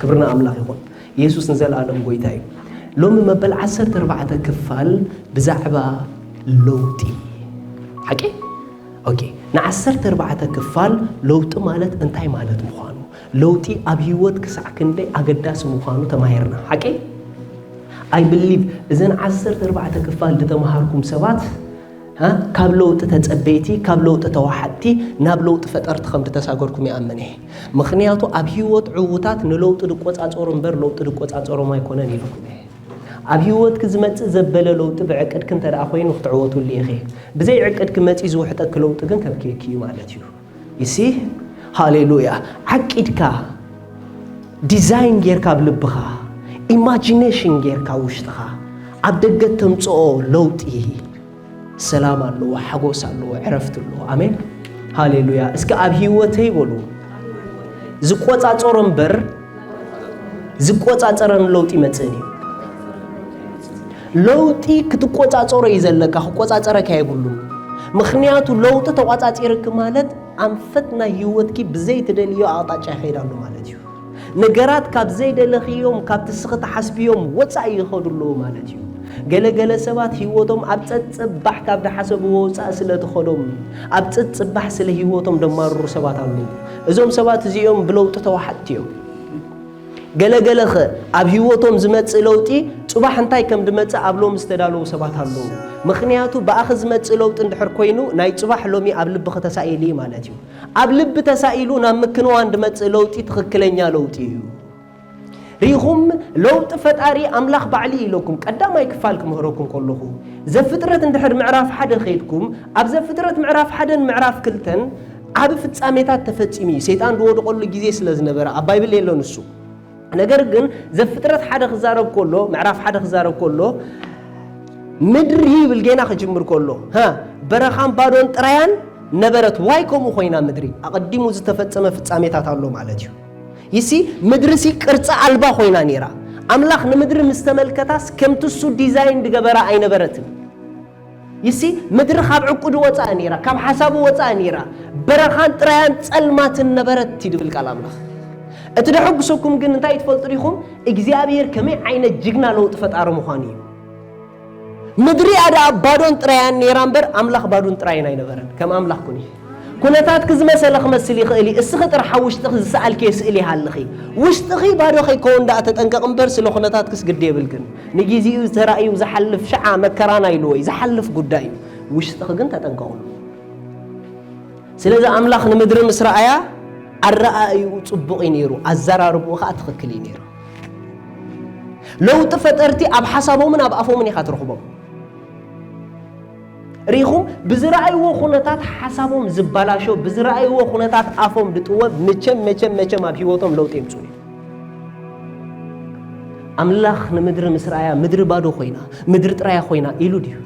ክብርና ኣምላኽ ይኹን። ኢየሱስ ንዘለኣለም ጎይታ እዩ። ሎሚ መበል ዓሰርተ ኣርባዕተ ክፋል ብዛዕባ ለውጢ። ሓቂ? ኦኬ። ንዓሰርተ ኣርባዕተ ክፋል ለውጢ ማለት እንታይ ማለት ምዃኑ፣ ለውጢ ኣብ ህይወት ክሳዕ ክንደይ ኣገዳሲ ምዃኑ ተማሂርና። ሓቂ? I believe እዘን ዓሰርተ ኣርባዕተ ክፋል ዝተምሃርኩም ሰባት፣ ሃ? ካብ ለውጢ ተጸበይቲ፣ ካብ ለውጢ ተዋሓጥቲ፣ ናብ ለውጢ ፈጠርቲ ከም ዝተሳገርኩም ይኣምን እየ። ምኽንያቱ ኣብ ህይወት ዕዉታት ንለውጢ ዝቆጻጸሩ እምበር ለውጢ ዝቆጻጸሮም ኣይኮነን ኢልኩም እየ። ኣብ ህይወትኪ ዝመጽእ ዘበለ ለውጢ ብዕቅድኪ እንተ ደኣ ኮይኑ ክትዕወትሉ ኢኺ። ብዘይ ዕቅድኪ መጺኡ ዝውሕጠኪ ለውጢ ግን ከም ኬክ እዩ ማለት እዩ። ይሲ? ሃሌሉያ። ዓቂድካ፣ ዲዛይን ጌርካ ኣብ ልብኻ፣ ኢማጂኔሽን ጌርካ ውሽጥኻ፣ ኣብ ደገ ተምጽኦ ለውጢ ሰላም ኣለዎ፣ ሓጎስ ኣለዎ፣ ዕረፍቲ ኣለዎ። ኣሜን። ሃሌሉያ። እስከ ኣብ ህይወተይ በሉ፣ ዝቆጻጸሮ እምበር ዝቆጻጸረን ለውጢ ይመጽእን እዩ። ለውጢ ክትቆጻጸሮ እዩ ዘለካ፣ ክቆጻጸረካ የብሉን። ምኽንያቱ ለውጢ ተቋጻጺርኪ ማለት ኣንፈት ናይ ህይወትኪ ብዘይትደልዮ ኣቕጣጫ ይኸይድ ኣሎ ማለት እዩ። ነገራት ካብ ዘይደለኽዮም፣ ካብቲ እስኺ ትሓስብዮም ወጻኢ ይኸዱ ኣለዉ ማለት እዩ። ገለገለ ሰባት ህይወቶም ኣብ ጸጽባሕ ካብ ዝሓሰብዎ ወጻኢ ስለ ትኸዶም፣ ኣብ ጸጽባሕ ስለ ህይወቶም ደማርሩ ሰባት ኣለዉ። እዞም ሰባት እዚኦም ብለውጢ ተዋሓጥቲ እዮም። ገለገለኸ ኣብ ህይወቶም ዝመጽእ ለውጢ ጽባሕ እንታይ ከም ዝመጽእ ኣብ ሎሚ ዝተዳለዉ ሰባት ኣለዉ። ምኽንያቱ ብኣኺ ዝመጽእ ለውጢ እንድሕር ኮይኑ ናይ ጽባሕ ሎሚ ኣብ ልብኺ ተሳኢሉ እዩ ማለት እዩ። ኣብ ልቢ ተሳኢሉ ናብ ምክንዋን ዝመጽእ ለውጢ ትኽክለኛ ለውጢ እዩ። ሪኹም፣ ለውጢ ፈጣሪ ኣምላኽ ባዕሊ ኢለኩም ቀዳማይ ክፋል ክምህረኩም ከለኹ፣ ዘፍጥረት እንድሕር ምዕራፍ ሓደ ኸይድኩም፣ ኣብ ዘፍጥረት ምዕራፍ ሓደን ምዕራፍ ክልተን ዓቢ ፍጻሜታት ተፈጺሙ እዩ። ሰይጣን ዝወደቐሉ ግዜ ስለ ዝነበረ ኣብ ባይብል የሎን እሱ። ነገር ግን ዘፍጥረት ሓደ ክዛረብ ከሎ፣ ምዕራፍ ሓደ ክዛረብ ከሎ፣ ምድሪ ይብል ጌና ክጅምር ከሎ፣ ሃ፣ በረኻን ባዶን ጥራያን ነበረት። ዋይ ከምኡ ኮይና ምድሪ? ኣቐዲሙ ዝተፈጸመ ፍጻሜታት ኣሎ ማለት እዩ። ይሲ፣ ምድሪ ሲ ቅርጺ ኣልባ ኮይና ነይራ። ኣምላኽ ንምድሪ ምስ ተመልከታስ ከምቲ እሱ ዲዛይን ዝገበራ ኣይነበረትን። ይሲ፣ ምድሪ ካብ ዕቁዱ ወጻእ ነይራ፣ ካብ ሓሳቡ ወጻእ ነይራ። በረኻን ጥራያን ጸልማትን ነበረት እዩ ድብል ቃል ኣምላኽ። እቲ ደሐጉሰኩም ግን እንታይ ትፈልጡ ዲኹም? እግዚኣብሔር ከመይ ዓይነት ጅግና ለውጢ ፈጣሪ ምዃኑ እዩ። ምድሪ እያ ደኣ ባዶን ጥራያን ነይራ እምበር ኣምላኽ ባዶን ጥራይን ኣይነበረን። ከም ኣምላኽ ኩኒ። ኩነታትኪ ዝመሰለ ክመስል ይኽእል እዩ። እስኺ ጥራሕ ኣብ ውሽጥኺ ዝሰኣልክዮ ስእሊ ይሃልኺ። ውሽጥኺ ባዶ ከይከውን ደኣ ተጠንቀቕ እምበር ስለ ኩነታትክስ ግዲ የብልክን። ንጊዜኡ ተራእዩ ዝሓልፍ ሸዓ መከራና ኢልዎ እዩ። ዝሓልፍ ጉዳይ እዩ። ውሽጥኺ ግን ተጠንቀቕሉ። ስለዚ ኣምላኽ ንምድሪ ምስ ረኣያ ኣረኣእይኡ ጽቡቕ እዩ ነይሩ፣ ኣዘራርብኡ ኸኣ ትኽክል እዩ ነይሩ። ለውጢ ፈጠርቲ ኣብ ሓሳቦምን ኣብ ኣፎምን ኢኻ ትረኽቦም። ርኢኹም፣ ብዝረኣይዎ ኩነታት ሓሳቦም ዝባላሾ፣ ብዝረኣይዎ ኩነታት ኣፎም ዝጥወብ፣ መቸም፣ መቸም፣ መቸም ኣብ ህይወቶም ለውጢ የምጽኡ እዮም። ኣምላኽ ንምድሪ ምስ ረኣያ፣ ምድሪ ባዶ ኮይና፣ ምድሪ ጥራያ ኮይና ኢሉ ድዩ?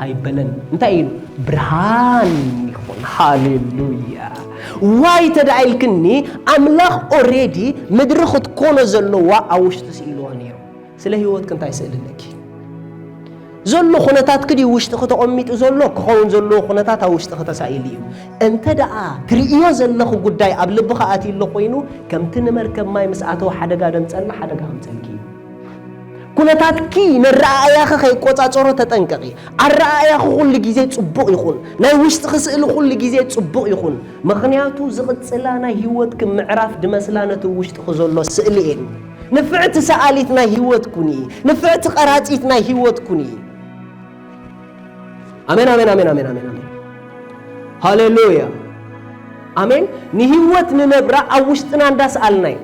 ኣይበለን። እንታይ ኢሉ? ብርሃን ይኹን። ሃሌሉያ። ዋይ ተደኣ ኢልክኒ፣ ኣምላኽ ኦሬዲ ምድሪ ክትኮኖ ዘለዋ ኣብ ውሽጢ ስኢልዋ ነይሩ። ስለ ህይወትኪ እንታይ ስእሊ ኣለኪ? ዘሎ ኩነታትኪ ድዩ ውሽጥኺ ተቐሚጡ ዘሎ? ክኸውን ዘለዎ ኩነታት ኣብ ውሽጥኺ ተሳኢሉ እዩ። እንተ ደኣ ትርእዮ ዘለኺ ጉዳይ ኣብ ልብኺ ኣትዩ ኣሎ ኮይኑ፣ ከምቲ ንመርከብ ማይ ምስ ኣተወ ሓደጋ ደምጸልና፣ ሓደጋ ከምጸልኪ እዩ። ኩነታትኪ ነረኣእያኺ ከይቆጻጸሮ ተጠንቀቒ። ኣረኣእያኺ ኩሉ ግዜ ጽቡቕ ይኹን። ናይ ውሽጥኺ ስእሊ ኩሉ ግዜ ጽቡቕ ይኹን። ምኽንያቱ ዝቕጽላ ናይ ህይወትኪ ምዕራፍ ድመስላ ነቲ ውሽጥኺ ዘሎ ስእሊ እየን። ንፍዕቲ ሰኣሊት ናይ ህይወት ኩኒ። ንፍዕቲ ቀራጺት ናይ ህይወት ኩኒ። ኣሜን፣ ኣሜን፣ ኣሜን፣ ኣሜን፣ ኣሜን፣ ኣሜን። ሃሌሉያ። ኣሜን። ንህይወት ንነብራ ኣብ ውሽጥና እንዳሰኣልና እዩ።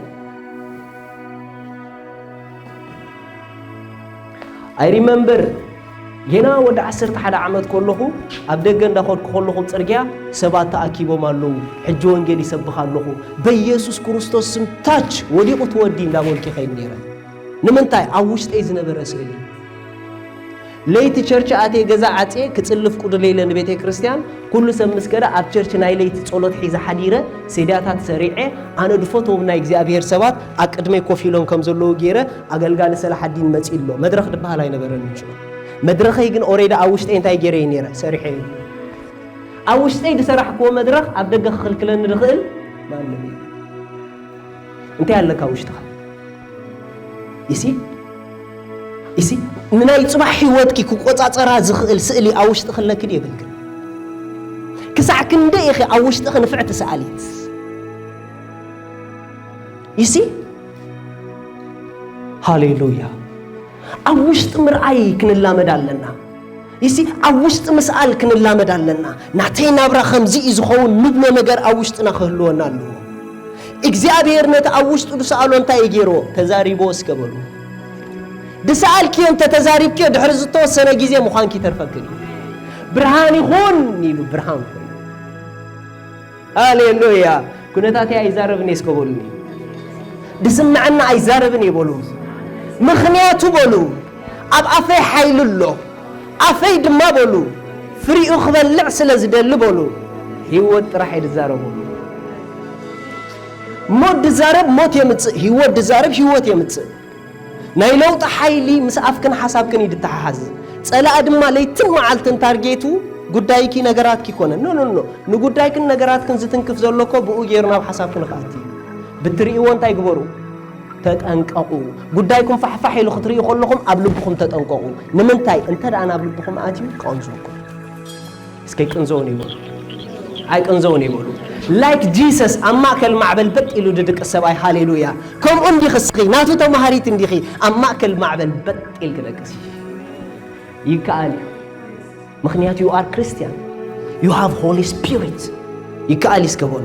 I remember ጌና ወዲ ዓሰርተ ሓደ ዓመት ከለኹ ኣብ ደገ እንዳኸድኩ ከለኹ ጽርግያ ሰባት ተኣኪቦም ኣለዉ። ሕጂ ወንጌል ይሰብኽ ኣለኹ። በኢየሱስ ክርስቶስ ስም ታች ወዲቑ ትወዲ እንዳበልኩ ይኸይድ ነይረ። ንምንታይ? ኣብ ውሽጠይ ዝነበረ ስእሊ። ለይቲ ቸርች ኣትየ ገዛ ዓጽየ ክጽሊ ፍቁድለይ ኢለ ንቤተ ክርስቲያን፣ ኩሉ ሰብ ምስ ከደ ኣብ ቸርች ናይ ለይቲ ጸሎት ሒዘ ሓዲረ፣ ሴዳታት ሰሪዐ፣ ኣነ ዝፈትዎም ናይ እግዚኣብሔር ሰባት ኣብ ቅድመይ ኮፍ ኢሎም ከም ዘለዉ ገይረ፣ ኣገልጋሊ ሰላሓዲን መጺኡ ኣሎ። መድረኽ ዝበሃል ኣይነበረን ሽዑ። መድረኸይ ግን ኦሬዲ ኣብ ውሽጠይ እንታይ ገይረ እየ ነይረ? ሰሪሐ እየ። ኣብ ውሽጠይ ዝሰራሕክዎ መድረኽ ኣብ ደገ ክኽልክለኒ ዝኽእል ማንም የለን። እንታይ ኣለካ ኣብ ውሽጥኻ? ይሲ ይሲ ንናይ ጽባሕ ህይወትኪ ክቆጻጸራ ዝኽእል ስእሊ ኣብ ውሽጥኺ ኣለኪ ድዩ የብልክን? ክሳዕ ክንደይ ኢኺ ኣብ ውሽጥኺ ንፍዕቲ ሰኣሊት? ይሲ ሃሌሉያ። ኣብ ውሽጢ ምርኣይ ክንላመድ ኣለና። ይሲ ኣብ ውሽጢ ምስኣል ክንላመድ ኣለና። ናተይ ናብራ ከምዚ እዩ ዝኸውን ንብሎ ነገር ኣብ ውሽጥና ክህልወና ኣለዎ። እግዚኣብሔር ነቲ ኣብ ውሽጡ ዝሰኣሎ እንታይ እዩ ገይርዎ? ተዛሪቦ እስከ በሉ። ድሰኣልክዮ እንተ ተዛሪብክዮ ድሕሪ ዝተወሰነ ግዜ ምዃንኪ ይተርፈክን እዩ። ብርሃን ይኹን ኢሉ ብርሃን ኮይኑ። ሃሌሉያ። ኩነታተይ ኣይዛረብን እየ እስከ በሉኒ። ድስምዐና ኣይዛረብን እየ በሉ። ምኽንያቱ በሉ፣ ኣብ ኣፈይ ሓይሊ ኣሎ። ኣፈይ ድማ በሉ፣ ፍሪኡ ክበልዕ ስለ ዝደሊ በሉ፣ ህይወት ጥራሕ እየ ድዛረብ በሉ። ሞት ድዛረብ ሞት የምጽእ፣ ህይወት ድዛረብ ህይወት የምጽእ። ናይ ለውጢ ሓይሊ ምስ ኣፍክን ሓሳብክን እዩ ድተሓሓዝ። ጸላኢ ድማ ለይትን መዓልትን ታርጌቱ ጉዳይኪ ነገራትኪ ይኮነ። ኖ፣ ኖ፣ ኖ። ንጉዳይክን ነገራትክን ዝትንክፍ ዘሎ እኮ ብኡ ገይሩ ናብ ሓሳብክን ክኣቲ እዩ። ብትርእይዎ እንታይ ግበሩ? ተጠንቀቑ። ጉዳይኩም ፋሕፋሕ ኢሉ ክትርእዩ ከለኹም ኣብ ልብኹም ተጠንቀቑ። ንምንታይ? እንተ ደኣ ናብ ልብኹም ኣትዩ ክቕንዘወኩም። እስከ ይቅንዘውን ይበሉ። ኣይቅንዘውን ይበሉ። Like Jesus ኣብ ማእከል ማዕበል በጥ ኢሉ ድድቅስ ሰብኣይ። ሃሌሉያ። ከምኡ እንዲኺ እስኺ ናቱ ተማሃሪት እንዲኺ ኣብ ማእከል ማዕበል በጥ ኢልኪ ደቅሲ። ይከኣል እዩ። ምኽንያቱ you are Christian። You have Holy Spirit። ይከኣል እዩ እስከ በሉ።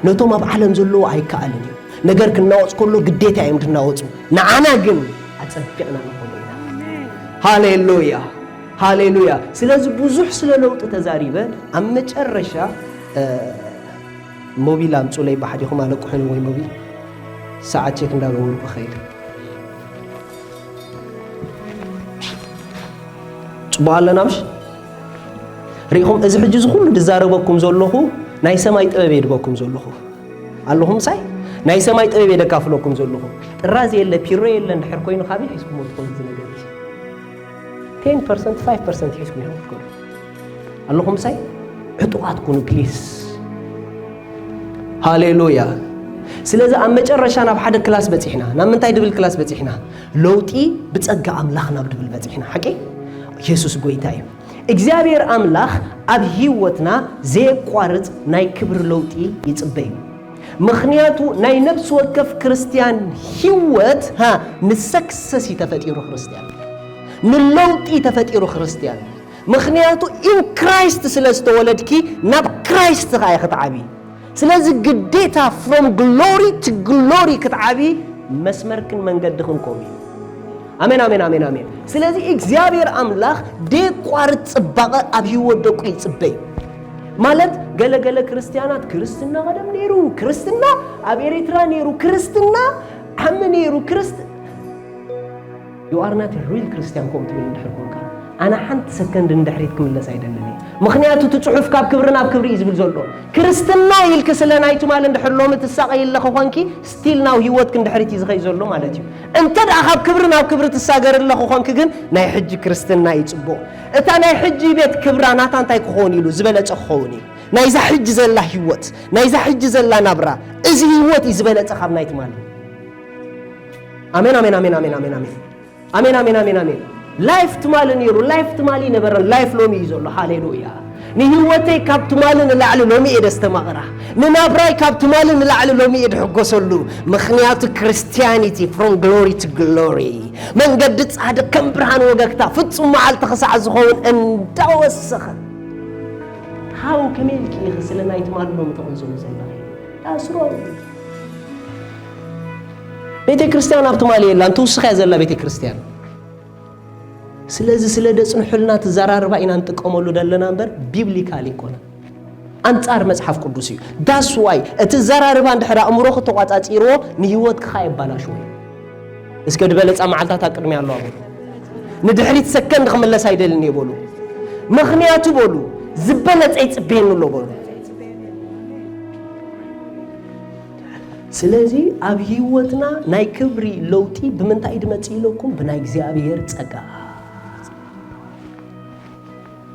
ነቶም ኣብ ዓለም ዘለዉ ኣይከኣልን እዩ። ነገር ክናወጽ ከሎ ግዴታ እዮም ድናወጹ። ንዓና ግን ኣጸቢቕና ንኸዶ ኢና። ሃሌሉያ። ሃሌሉያ። ስለዚ ብዙሕ ስለ ለውጢ ተዛሪበ ኣብ መጨረሻ፣ እ፣ ሞቢል ኣምጹለይ ብሓዲኹም ኣለቁሑኒ ወይ ሞቢል ሰዓት ቼክ እንዳገበርኩ ኸይድ። ጽቡቕ ኣለና ምሽ? ርኢኹም፣ እዚ ሕጂ እዚ ኩሉ ድዛረበኩም ዘለኹ ናይ ሰማይ ጥበብ እየ ድበኩም ዘለኹ። ኣለኹም ምሳይ? ናይ ሰማይ ጥበብ እየ ደካፍለኩም ዘለኹ። ጥራዝ የለ፣ ፒሮ የለ እንድሕር ኮይኑ ካበይ ሒዝኩሞ ትኾኑ እዚ ነገር እዚ? ቴን ፐርሰንት፣ ፋይቭ ፐርሰንት ሒዝኩም ኢኹም ክትከዱ። ኣለኹም ምሳይ? ዕጡቓት ኩኑ ፕሊስ። ሃሌሉያ። ስለዚ ኣብ መጨረሻ ናብ ሓደ ክላስ በጺሕና። ናብ ምንታይ ድብል ክላስ በጺሕና? ለውጢ ብጸጋ ኣምላኽ ናብ ድብል በጺሕና። ሓቂ? የሱስ ጎይታ እዩ። እግዚኣብሔር ኣምላኽ ኣብ ህይወትና ዘየቋርጽ ናይ ክብሪ ለውጢ ይጽበ እዩ። ምኽንያቱ ናይ ነፍሲ ወከፍ ክርስትያን ህይወት፣ ሃ፣ ንሰክሰስ እዩ ተፈጢሩ ክርስትያን። ንለውጢ ተፈጢሩ ክርስትያን። ምኽንያቱ in Christ ስለ ዝተወለድኪ ናብ ክራይስት ኸኣ ኢኺ ክትዓብዪ። ስለዚ ግዴታ from glory to glory ክትዓብዪ መስመርክን መንገድኽን ከምኡ እዩ። ኣሜን፣ ኣሜን፣ ኣሜን፣ ኣሜን። ስለዚ እግዚኣብሔር ኣምላኽ ደየቋርጽ ጽባቐ ኣብ ህይወት ደቁ ይጽበ እዩ። ማለት ገለ ገለ ክርስትያናት ክርስትና ቀደም ነይሩ፣ ክርስትና ኣብ ኤርትራ ነይሩ፣ ክርስትና ዓሚ ነይሩ፣ ክርስት-፣ you are not a real Christian ከምኡ ትብል እንድሕር ኮንካ፣ ኣነ ሓንቲ ሰከንድ ንድሕሪት ክምለስ ኣይደልን እየ። ምኽንያቱ እቲ ጽሑፍ ካብ ክብሪ ናብ ክብሪ እዩ ዝብል ዘሎ። ክርስትና ኢልኪ ስለ ናይ ትማሊ እንድሕር ሎሚ ትሳቐይ ኣለኺ ኮንኪ፣ ስቲል ናው ህይወትኪ እንድሕሪት እዩ ዝኸይድ ዘሎ ማለት እዩ። እንተ ደኣ ካብ ክብሪ ናብ ክብሪ ትሳገሪ ኣለኺ ኮንኪ ግን ናይ ሕጂ ክርስትና እዩ ጽቡቕ። እታ ናይ ሕጂ ቤት ክብራ ናታ እንታይ ክኸውን ኢሉ ዝበለጸ ክኸውን እዩ። ናይዛ ሕጂ ዘላ ህይወት፣ ናይዛ ሕጂ ዘላ ናብራ፣ እዚ ህይወት እዩ ዝበለጸ ካብ ናይ ትማሊ። ኣሜን፣ ኣሜን፣ ኣሜን፣ ኣሜን፣ ኣሜን፣ ኣሜን። ኣሜን፣ ኣሜን፣ ኣሜን፣ ኣሜን። ላይፍ ትማሊ ነይሩ፣ ላይፍ ትማሊ ነበረን፣ ላይፍ ሎሚ እዩ ዘሎ። ሃሌሉያ። ንህይወተይ ካብ ትማሊ ንላዕሊ ሎሚ እየ ደስተማቕራ። ንናብራይ ካብ ትማሊ ንላዕሊ ሎሚ እየ ድሕጎሰሉ። ምኽንያቱ ክርስትያኒቲ from glory to glory። መንገዲ ጻድቕ ከም ብርሃን ወገግታ ፍጹም መዓልቲ ክሳዕ ዝኸውን እንዳወሰኸ። ሃው ከመይ ኢልኪ ኢኺ ስለ ናይ ትማሊ ሎሚ ተቐንዝሉ ዘለኺ? ዳስሮ ቤተ ክርስቲያን ኣብ ትማሊ የላን፣ ትውስኽ እያ ዘላ ቤተ ክርስቲያን። ስለዚ ስለ ደጽንሑልና ትዘራርባ ኢና ንጥቀመሉ ዘለና እምበር ቢብሊካል ይኮነ። ኣንጻር መጽሓፍ ቅዱስ እዩ። ዳስ ዋይ እቲ ዘራርባ እንድሕር ኣእምሮኺ ተቋጻጺርዎ ንህይወትኪ ኸኣ የባላሽዎ እዩ። እስከ ዝበለጻ መዓልታት ኣብ ቅድሚ ኣለዋ በሉ። ንድሕሪት ሰከንድ ክምለስ ኣይደልን እየ በሉ። ምኽንያቱ በሉ ዝበለጸ ይጽበየኒ ኣሎ በሉ። ስለዚ ኣብ ህይወትና ናይ ክብሪ ለውጢ ብምንታይ ድመጽእ ኢለኩም? ብናይ እግዚኣብሔር ጸጋ።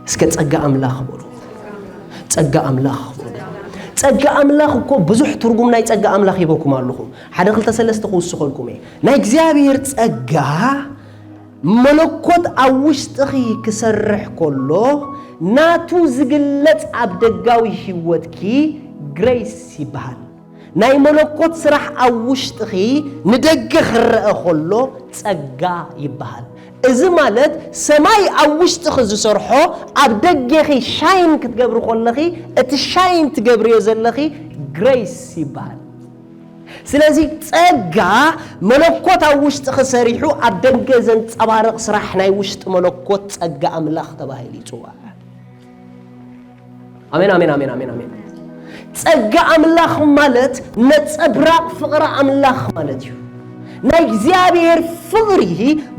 እስከ ጸጋ ኣምላኽ በሉ። ጸጋ ኣምላኽ በሉ። ጸጋ ኣምላኽ እኮ ብዙሕ ትርጉም ናይ ጸጋ ኣምላኽ ሂበኩም ኣለኹ። ሓደ ክልተ ሰለስተ ክውስኸልኩም እየ። ናይ እግዚኣብሔር ጸጋ መለኮት ኣብ ውሽጥኺ ክሰርሕ ከሎ ናቱ ዝግለጽ ኣብ ደጋዊ ህይወትኪ ግሬስ ይበሃል። ናይ መለኮት ስራሕ ኣብ ውሽጥኺ ንደገ ክረአ ከሎ ጸጋ ይበሃል። እዚ ማለት ሰማይ ኣብ ውሽጥኺ ዝሰርሖ ኣብ ደገኺ ሻይን ክትገብሪ ከለኺ እቲ ሻይን ትገብርዮ ዘለኺ ግሬስ ይበሃል። ስለዚ ጸጋ መለኮት ኣብ ውሽጥኺ ሰሪሑ ኣብ ደገ ዘንጸባርቕ ስራሕ ናይ ውሽጢ መለኮት ጸጋ ኣምላኽ ተባሂሉ ይጽዋዕ። ኣሜን ኣሜን ኣሜን ኣሜን ኣሜን። ጸጋ ኣምላኽ ማለት ነጸብራቕ ፍቕሪ ኣምላኽ ማለት እዩ። ናይ እግዚኣብሔር ፍቕሪ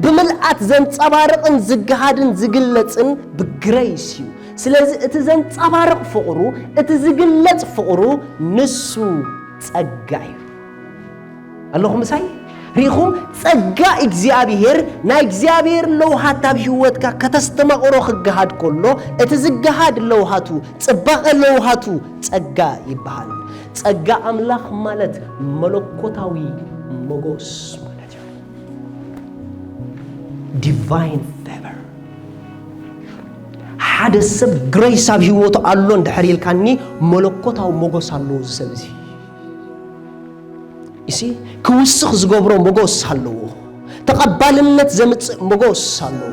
ብምልኣት ዘንጸባርቕን ዝገሃድን ዝግለጽን ብግሬስ እዩ። ስለዚ እቲ ዘንጸባርቕ ፍቕሩ፣ እቲ ዝግለጽ ፍቕሩ ንሱ ጸጋ እዩ። ኣለኹም ምሳይ? ሪኹም ጸጋ እግዚኣብሔር፣ ናይ እግዚኣብሔር ለውሃት ኣብ ህይወትካ ከተስተማቕሮ ክገሃድ ከሎ እቲ ዝገሃድ ለውሃቱ፣ ጽባቐ ለውሃቱ ጸጋ ይበሃል። ጸጋ ኣምላኽ ማለት መለኮታዊ መጎስ ማለት እዩ። ዲቫይን ፌቨር። ሓደ ሰብ ግሬስ ኣብ ህይወቱ ኣሎ እንድሕር ኢልካኒ መለኮታዊ መጎስ ኣለዎ እዚ ሰብ እዚ። እሲ ክውስኽ ዝገብሮ መጎስ ኣለዎ። ተቐባልነት ዘምጽእ መጎስ ኣለዎ።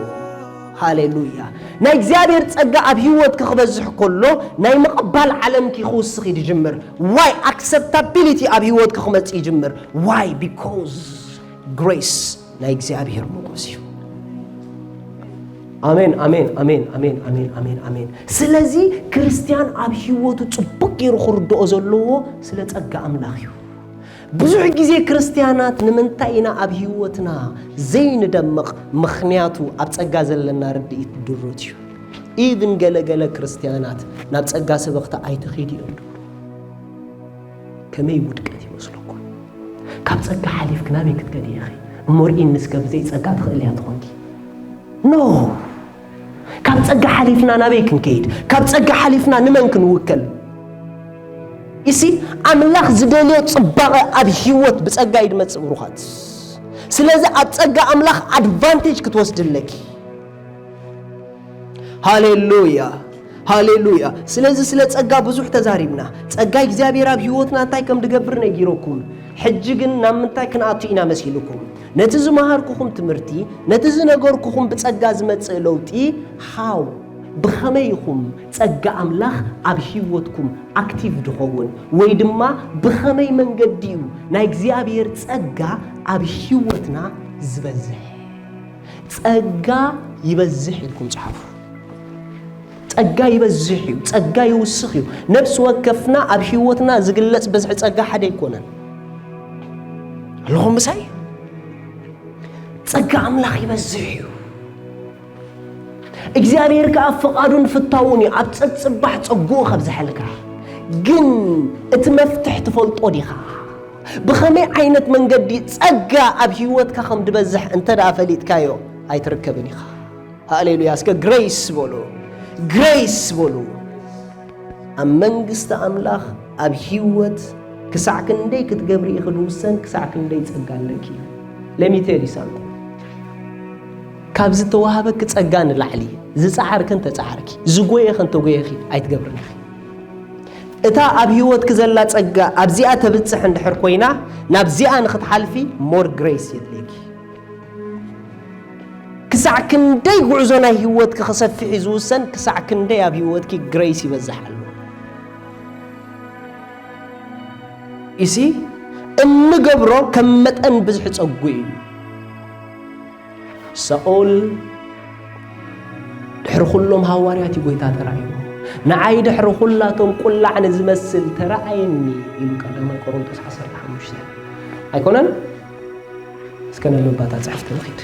ሃሌሉያ። ናይ እግዚኣብሔር ጸጋ ኣብ ህይወትኪ ክበዝሕ ከሎ ናይ ምቕባል ዓለምኪ ክውስኽ እዩ ዝጅምር። ዋይ ኣክሰፕታቢሊቲ ኣብ ህይወትኪ ክመጽእ ይጅምር። ዋይ ቢኮዝ ግሬስ ናይ እግዚኣብሔር መጎስ እዩ። ኣሜን ኣሜን ኣሜን ኣሜን ኣሜን ኣሜን ኣሜን። ስለዚ ክርስትያን ኣብ ህይወቱ ጽቡቅ ገይሩ ክርድኦ ዘለዎ ስለ ጸጋ ኣምላኽ እዩ። ብዙሕ ግዜ ክርስትያናት ንምንታይ ኢና ኣብ ህይወትና ዘይንደምቕ? ምኽንያቱ ኣብ ጸጋ ዘለና ርድኢት ድሩት እዩ። ኢቭን ገለገለ ክርስትያናት ናብ ጸጋ ሰበኽቲ ኣይትኺድ እዮም ድብሉ። ከመይ ውድቀት ይመስለኩም? ካብ ጸጋ ሓሊፍክ ናበይ ክትከዲ ኢኺ? እሞ ርኢኒ እስከ ብዘይ ጸጋ ትኽእል እያ ትኾንኪ? ኖ። ካብ ጸጋ ሓሊፍና ናበይ ክንከይድ? ካብ ጸጋ ሓሊፍና ንመን ክንውከል? እሲ ኣምላኽ ዝደልዮ ጽባቐ ኣብ ህይወት ብጸጋ እዩ ድመጽእ ብሩኻት። ስለዚ ኣብ ጸጋ ኣምላኽ ኣድቫንቴጅ ክትወስድለኪ። ሃሌሉያ ሃሌሉያ። ስለዚ ስለ ጸጋ ብዙሕ ተዛሪብና። ጸጋ እግዚኣብሔር ኣብ ህይወትና እንታይ ከም ድገብር ነጊረኩም። ሕጂ ግን ናብ ምንታይ ክንኣቱ ኢና መሲልኩም? ነቲ ዝመሃርኩኹም ትምህርቲ፣ ነቲ ዝነገርኩኹም ብጸጋ ዝመጽእ ለውጢ፣ ሃው፣ ብኸመይ ኢኹም ጸጋ ኣምላኽ ኣብ ህይወትኩም ኣክቲቭ ድኸውን? ወይ ድማ ብኸመይ መንገዲ እዩ ናይ እግዚኣብሔር ጸጋ ኣብ ህይወትና ዝበዝሕ? ጸጋ ይበዝሕ ኢልኩም ጽሓፉ። ጸጋ ይበዝሕ እዩ፣ ጸጋ ይውስኽ እዩ። ነፍሲ ወከፍና ኣብ ህይወትና ዝግለጽ ብዝሒ ጸጋ ሓደ ኣይኮነን። ኣለኹም ምሳይ? ጸጋ ኣምላኽ ይበዝሕ እዩ። እግዚኣብሔር ከኣ ፍቓዱን ፍታውን እዩ፣ ኣብ ጸጽባሕ ጸግኡ ከብዝሐልካ። ግን እቲ መፍትሕ ትፈልጦ ዲኻ? ብኸመይ ዓይነት መንገዲ ጸጋ ኣብ ህይወትካ ከም ድበዝሕ እንተ ደኣ ፈሊጥካዮ ኣይትርከብን ኢኻ። ሃሌሉያ። እስከ ግሬስ በሉ፣ ግሬስ በሉ። ኣብ መንግስቲ ኣምላኽ ኣብ ህይወት ክሳዕ ክንደይ ክትገብሪ ኢኺ ድውሰን፣ ክሳዕ ክንደይ ጸጋ ኣለኪ እዩ። ለሚቴል ይሳምኩ ካብ ዝተዋህበኪ ጸጋ ንላዕሊ ዝጸዓርክን ተጸዓርኪ ዝጎየኽን ተጎየኺ ኣይትገብርን ኢኺ። እታ ኣብ ህይወትኪ ዘላ ጸጋ ኣብዚኣ ተብጽሕ እንድሕር ኮይና ናብዚኣ ንኽትሓልፊ ሞር ግሬስ የድልየኪ። ክሳዕ ክንደይ ጉዕዞ ናይ ህይወትኪ ክሰፍሕ እዩ ዝውሰን፣ ክሳዕ ክንደይ ኣብ ህይወትኪ ግሬስ ይበዝሕ ኣሎ። ኢሲ እንገብሮ ከም መጠን ብዝሒ ጸጉ እዩ። ሳኦል ድሕሪ ኩሎም ሃዋርያት እዩ ጎይታ ተራእዩ። ንዓይ ድሕሪ ኩላቶም ቁላዕ ንዝመስል ተራእየኒ ኢሉ ቀዳማይ ቆሮንቶስ ዓሰርተ ሓሙሽተ ኣይኮነን? እስከ ናብ መባታ ጽሕፍቲ ንኺድ።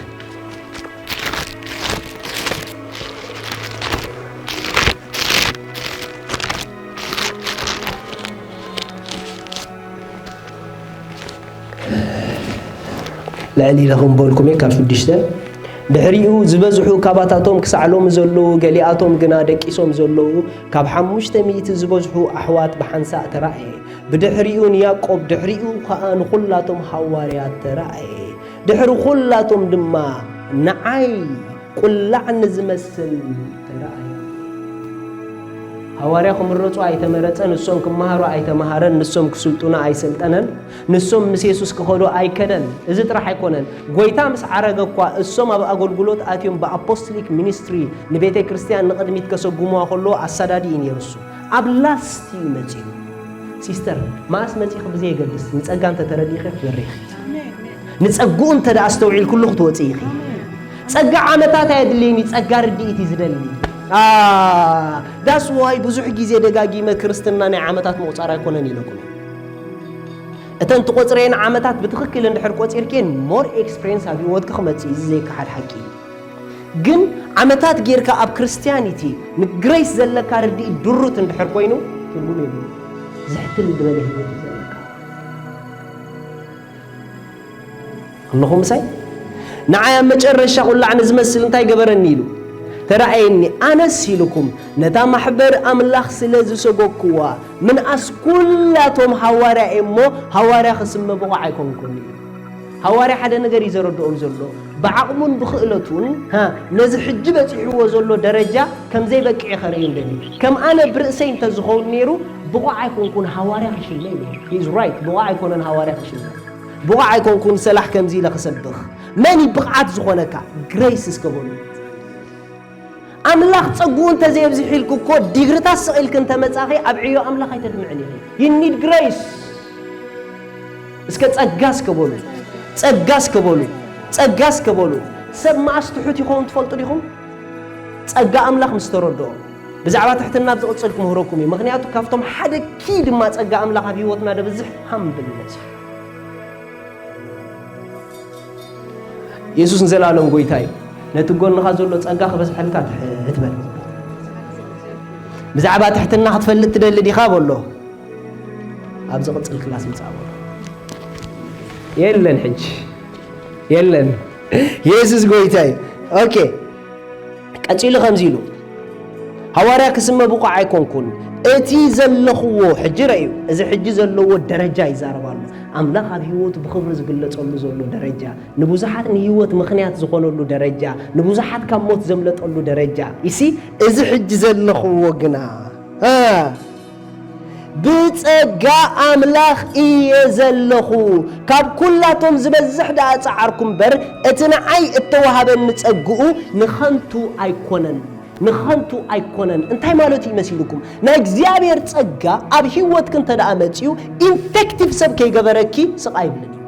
ልዕሊ ኢለ ከም በልኩም እየ ካብ ሽዱሽተ ድሕሪኡ ዝበዝሑ ካባታቶም ክሳዕ ሎሚ ዘለዉ፣ ገሊኣቶም ግና ደቂሶም ዘለዉ፣ ካብ ሓሙሽተ ሚእቲ ዝበዝሑ ኣሕዋት ብሓንሳእ ተራእየ። ብድሕሪኡ ንያዕቆብ፣ ድሕሪኡ ኸኣ ንኹላቶም ሃዋርያት ተራእየ። ድሕሪ ኹላቶም ድማ ንዓይ ቁላዕ ንዝመስል ተራእየ። ሃዋርያ ክምረጹ ኣይተመረጸን፣ ንሶም ክመሃሩ ኣይተመሃረን፣ ንሶም ክስልጥኑ ኣይሰልጠነን፣ ንሶም ምስ የሱስ ክኸዱ ኣይከደን። እዚ ጥራሕ ኣይኮነን። ጐይታ ምስ ዓረገ እኳ እሶም ኣብ ኣገልግሎት ኣትዮም ብኣፖስቶሊክ ሚኒስትሪ ንቤተ ክርስቲያን ንቕድሚት ከሰጉምዋ ከለዉ ኣሳዳዲ እዩ ነይሩ እሱ። ኣብ ላስት እዩ መጺኡ። ሲስተር፣ መኣስ መጺኺ ብዘየገድስ ንጸጋ እንተ ተረዲእኺ ክትበሪ ኢኺ። ንጸግኡ እንተ ደኣ ኣስተውዒልክሉ ክትወጺ ኢኺ። ጸጋ ዓመታት ኣየድልይን እዩ፣ ጸጋ ርድኢት እዩ ዝደሊ። ዳስ ዋይ ብዙሕ ግዜ ደጋጊመ ክርስትና ናይ ዓመታት ምቑጻር ኣይኮነን ኢለኩም። እተን ትቆጽረየን ዓመታት ብትኽክል እንድሕር ቆጺርክየን ሞር ኤክስፔሪንስ ኣብ ህይወትኪ ክመጽእ እዩ፣ እዚ ዘይከሓድ ሓቂ እዩ። ግን ዓመታት ጌርካ ኣብ ክርስትያኒቲ ንግሬስ ዘለካ ርድኢት ድሩት እንድሕር ኮይኑ ትርጉም የብሉን። ዝሕትል ዝበለ ህይወት እዩ ዘለካ። ኣለኹም ምሳይ? ንዓይ ኣብ መጨረሻ ቁላዕ ንዝመስል እንታይ ገበረኒ ኢሉ ተራእየኒ። ኣነስ ኢልኩም ነታ ማሕበር ኣምላኽ ስለ ዝሰጎግኩዋ ምንኣስ ኩላቶም ሃዋርያ እየ እሞ ሃዋርያ ክስመ ብቑዕ ኣይኮንኩን ኢሉ። ሃዋርያ ሓደ ነገር እዩ ዘረድኦም ዘሎ። ብዓቕሙን ብኽእለቱን፣ ሃ፣ ነዚ ሕጂ በጺሕዎ ዘሎ ደረጃ ከም ዘይበቅዕ ከርእዮም ደልዩ። ከም ኣነ ብርእሰይ እንተዝኸውን ነይሩ፣ ብቑዕ ኣይኮንኩን ሃዋርያ ክሽመ ኢሉ። He is right። ብቑዕ ኣይኮነን ሃዋርያ ክሽመ። ብቑዕ ኣይኮንኩን ሰላሕ ከምዚ ኢለ ክሰብኽ። መን እዩ ብቕዓት ዝኾነካ? ግሬስ እስከ በሉ። ኣምላኽ ጸግኡ እንተዘየብዚሕልኩ እኮ ዲግሪታት ስቕ ኢልኪ እንተመጻኺ ኣብ ዕዮ ኣምላኽ ኣይተድምዕን ኢኺ። You need grace። እስከ ጸጋ እስከ በሉ። ጸጋ እስከ በሉ። ጸጋ እስከ በሉ። ሰብ መኣስ ትሑት ይኸውን ትፈልጡ ዲኹም? ጸጋ ኣምላኽ ምስ ተረድኦ። ብዛዕባ ትሕትና ኣብ ዝቕጽል ክምህረኩም እዩ። ምኽንያቱ ካብቶም ሓደ ኪ ድማ ጸጋ ኣምላኽ ኣብ ህይወትና ደብዝሕ ሃምብልነት እዩ። የሱስ ንዘለኣለም ጐይታ እዩ። ነቲ ጎንኻ ዘሎ ጸጋ ክበዝሐልካ ትሕት በል። ብዛዕባ ትሕትና ክትፈልጥ ትደሊ ዲኻ በሎ። ኣብ ዝቕጽል ክላስ ምጻእ በሎ። የለን ሕጂ። የለን። የሱስ ጐይታ እዩ። ኦኬ። ቀጺሉ ከምዚ ኢሉ፣ ሃዋርያ ክስመ ብቑዕ ኣይኮንኩን። እቲ ዘለኽዎ፣ ሕጂ ረእዩ፣ እዚ ሕጂ ዘለዎ ደረጃ ይዛረብ ኣሎ። ኣምላኽ ኣብ ህይወቱ ብኽብሪ ዝግለጸሉ ዘሎ ደረጃ፣ ንብዙሓት ንህይወት ምኽንያት ዝኾነሉ ደረጃ፣ ንብዙሓት ካብ ሞት ዘምለጠሉ ደረጃ። ይሲ፣ እዚ ሕጂ ዘለኽዎ ግና፣ እ፣ ብጸጋ ኣምላኽ እየ ዘለኹ። ካብ ኩላቶም ዝበዝሕ ደኣ ጸዓርኩ እምበር፣ እቲ ንዓይ እተዋህበኒ ጸግኡ ንኸንቱ ኣይኮነን። ንኸንቱ ኣይኮነን። እንታይ ማለቱ እዩ መሲልኩም? ናይ እግዚኣብሔር ጸጋ ኣብ ህይወትኪ እንተ ደኣ መጺኡ፣ ኢንፌክቲቭ ሰብ ከይገበረኪ ስቕ ኣይብልን እዩ።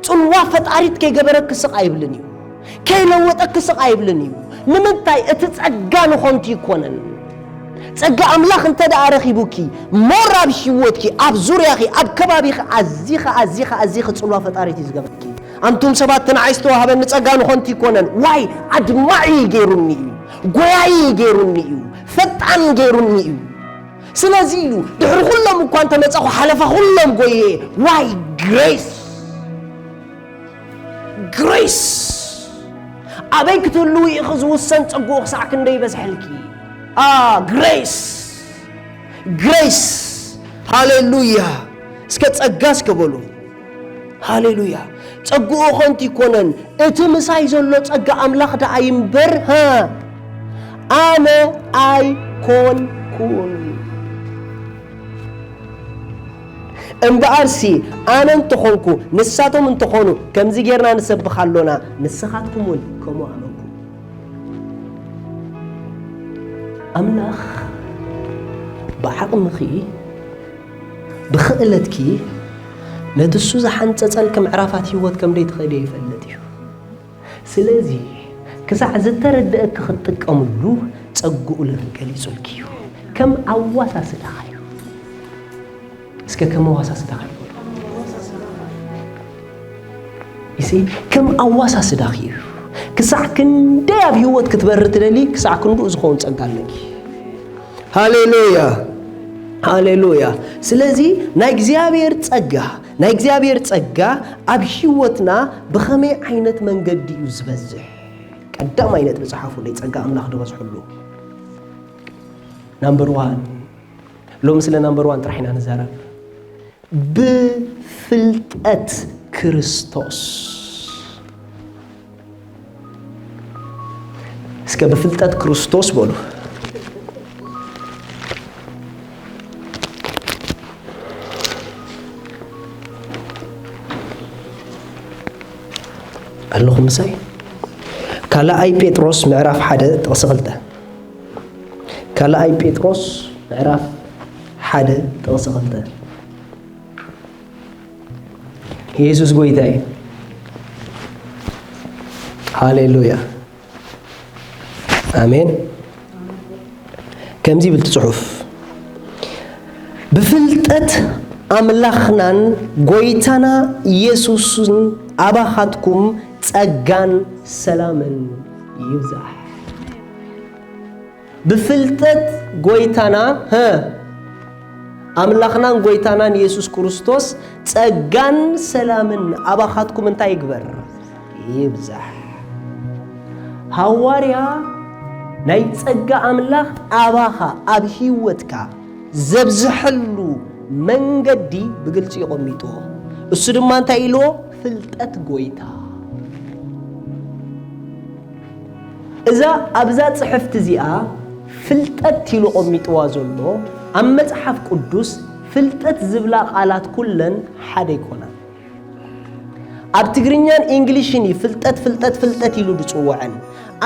ጽልዋ ፈጣሪት ከይገበረኪ ስቕ ኣይብልን እዩ። ከይለወጠኪ ስቕ ኣይብልን እዩ። ንምንታይ? እቲ ጸጋ ንኸንቱ ኣይኮነን። ጸጋ ኣምላኽ እንተ ደኣ ረኺቡኪ፣ ሞር ኣብ ህይወትኪ፣ ኣብ ዙርያኺ፣ ኣብ ከባቢኺ ኣዚኺ፣ ኣዚኺ፣ ኣዚኺ ጽልዋ ፈጣሪት እዩ ዝገብረኪ። ኣንቱም ሰባት፣ እቲ ንዓይ ዝተዋህበኒ ጸጋ ንኸንቱ ኣይኮነን። ዋይ? ኣድማዒ ገይሩኒ እዩ። ጎያዪ ገይሩኒ እዩ። ፈጣን ገይሩኒ እዩ። ስለዚ ኢሉ፣ ድሕሪ ኩሎም እኳ እንተመጻኹ፣ ሓለፋ ኩሎም ጎየ። ዋይ? ግሬስ። ግሬስ። ኣበይ ክትህልዊ ኢኺ ዝውሰን ጸግኡ ክሳዕ ክንደይ ይበዝሐልኪ። ኣ፣ ግሬስ። ግሬስ። ሃሌሉያ። እስከ ጸጋ እስከ በሉ። ሃሌሉያ። ጸግኡ ኸንቱ ኣይኮነን። እቲ ምሳይ ዘሎ ጸጋ ኣምላኽ ደኣ ይንበር፣ ሃ፣ ኣነ ኣይኮንኩን። እምበኣርሲ ኣነ እንተኾንኩ፣ ንሳቶም እንተኾኑ፣ ከምዚ ጌርና ንሰብኽ ኣሎና፣ ንስኻትኩም እውን ከምኡ ኣመንኩም። ኣምላኽ ብዓቕምኺ፣ ብኽእለትኪ፣ ነቲ እሱ ዝሓንጸጸልኪ ምዕራፋት ህይወት ከም ደይትኸድዮ ይፈልጥ እዩ። ስለዚ፣ ክሳዕ ዝተረድአኪ ክትጥቀምሉ ጸግኡ ገሊጹልኪ እዩ። ከም ኣዋሳስዳኻ እዩ። እስከ ከም ኣዋሳስዳኻ እዩ። ይሲ፣ ከም ኣዋሳስዳኺ እዩ። ክሳዕ ክንደይ ኣብ ህይወት ክትበሪ ትደሊ፣ ክሳዕ ክንድኡ ዝኸውን ጸጋ ኣለኪ። ሃሌሉያ። ሃሌሉያ። ስለዚ ናይ እግዚኣብሔር ጸጋ፣ ናይ እግዚኣብሔር ጸጋ ኣብ ህይወትና ብኸመይ ዓይነት መንገዲ እዩ ዝበዝሕ? ቀዳማይ ነጥቢ ጸሓፉለይ፣ ጸጋ ኣምላኽ ዝበዝሐሉ። ናምበር ዋን፣ ሎሚ ስለ ናምበር ዋን ጥራሕ ኢና ንዛረብ። ብፍልጠት ክርስቶስ። እስከ ብፍልጠት ክርስቶስ በሉ። ኣለኹም ምሳይ? ካልኣይ ጴጥሮስ ምዕራፍ ሓደ ጥቕሲ ክልተ። ካልኣይ ጴጥሮስ ምዕራፍ ሓደ ጥቕሲ ክልተ። የሱስ ጎይታ እዩ። ሃሌሉያ። ኣሜን። ከምዚ ይብል እቲ ጽሑፍ፣ "ብፍልጠት ኣምላኽናን ጎይታና የሱስን ኣባኻትኩም ጸጋን ሰላምን ይብዛሕ።" ብፍልጠት ጎይታና፣ ሀ፣ ኣምላኽናን ጎይታናን የሱስ ክርስቶስ ጸጋን ሰላምን ኣባኻትኩም እንታይ ይግበር? ይብዛሕ። ሃዋርያ ናይ ጸጋ ኣምላኽ ኣባኻ፣ ኣብ ህይወትካ ዘብዝሐሉ መንገዲ ብግልጺ የቐሚጥዎ። እሱ ድማ እንታይ ኢልዎ? ፍልጠት ጎይታ። እዛ ኣብዛ ጽሕፍቲ እዚኣ ፍልጠት ኢሉ ቐሚጥዋ ዘሎ፣ ኣብ መጽሓፍ ቅዱስ ፍልጠት ዝብላ ቃላት ኩለን ሓደ ኣይኮናን። ኣብ ትግርኛን ኢንግሊሽን እዩ ፍልጠት፣ ፍልጠት፣ ፍልጠት ኢሉ ዝጽውዐን።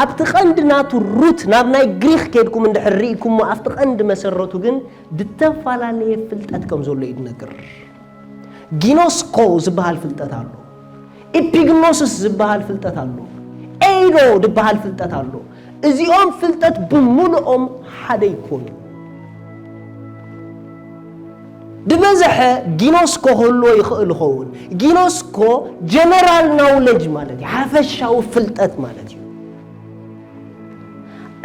ኣብቲ ቀንዲ ናቱ ሩት ናብ ናይ ግሪኽ ከድኩም እንድሕር ርኢኩሞ፣ ኣብቲ ቀንዲ መሰረቱ ግን ዝተፈላለየ ፍልጠት ከም ዘሎ እዩ ዝነግር። ጊኖስኮ ዝበሃል ፍልጠት ኣሎ። ኢፒግኖስስ ዝበሃል ፍልጠት ኣሎ። ኤይዶ ዝበሃል ፍልጠት ኣሎ። እዚኦም ፍልጠት ብምሉኦም ሓደ ይኮኑ። ዝበዝሐ ጊኖስኮ ክህልዎ ይኽእል ይኸውን። ጊኖስኮ ጀነራል ናውለጅ ማለት እዩ፣ ሓፈሻዊ ፍልጠት ማለት እዩ።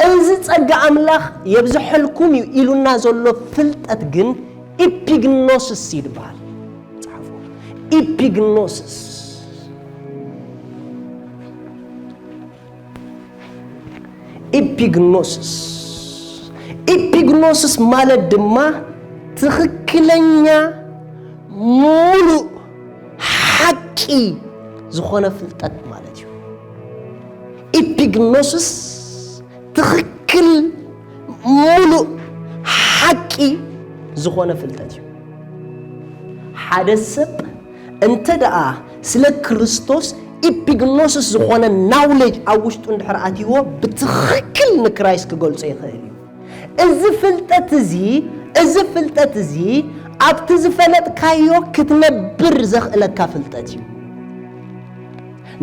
እዚ ጸጋ ኣምላኽ የብዝሐልኩም እዩ ኢሉና ዘሎ ፍልጠት ግን ኢፒግኖስስ ይድበሃል። ጻሕፉ። ኢፒግኖስስ። ኢፒግኖስስ። ኢፒግኖስስ ማለት ድማ ትኽክለኛ፣ ሙሉእ፣ ሓቂ ዝኾነ ፍልጠት ማለት እዩ። ኢፒግኖስስ ትኽክል፣ ሙሉእ፣ ሓቂ ዝኾነ ፍልጠት እዩ። ሓደ ሰብ እንተ ደኣ ስለ ክርስቶስ ኢፒግኖስስ ዝኾነ ናውሌጅ ኣብ ውሽጡ እንድሕር ኣትይዎ፣ ብትኽክል ንክራይስት ክገልጾ ይኽእል እዩ። እዚ ፍልጠት እዚ፣ እዚ ፍልጠት እዚ ኣብቲ ዝፈለጥካዮ ክትነብር ዘኽእለካ ፍልጠት እዩ።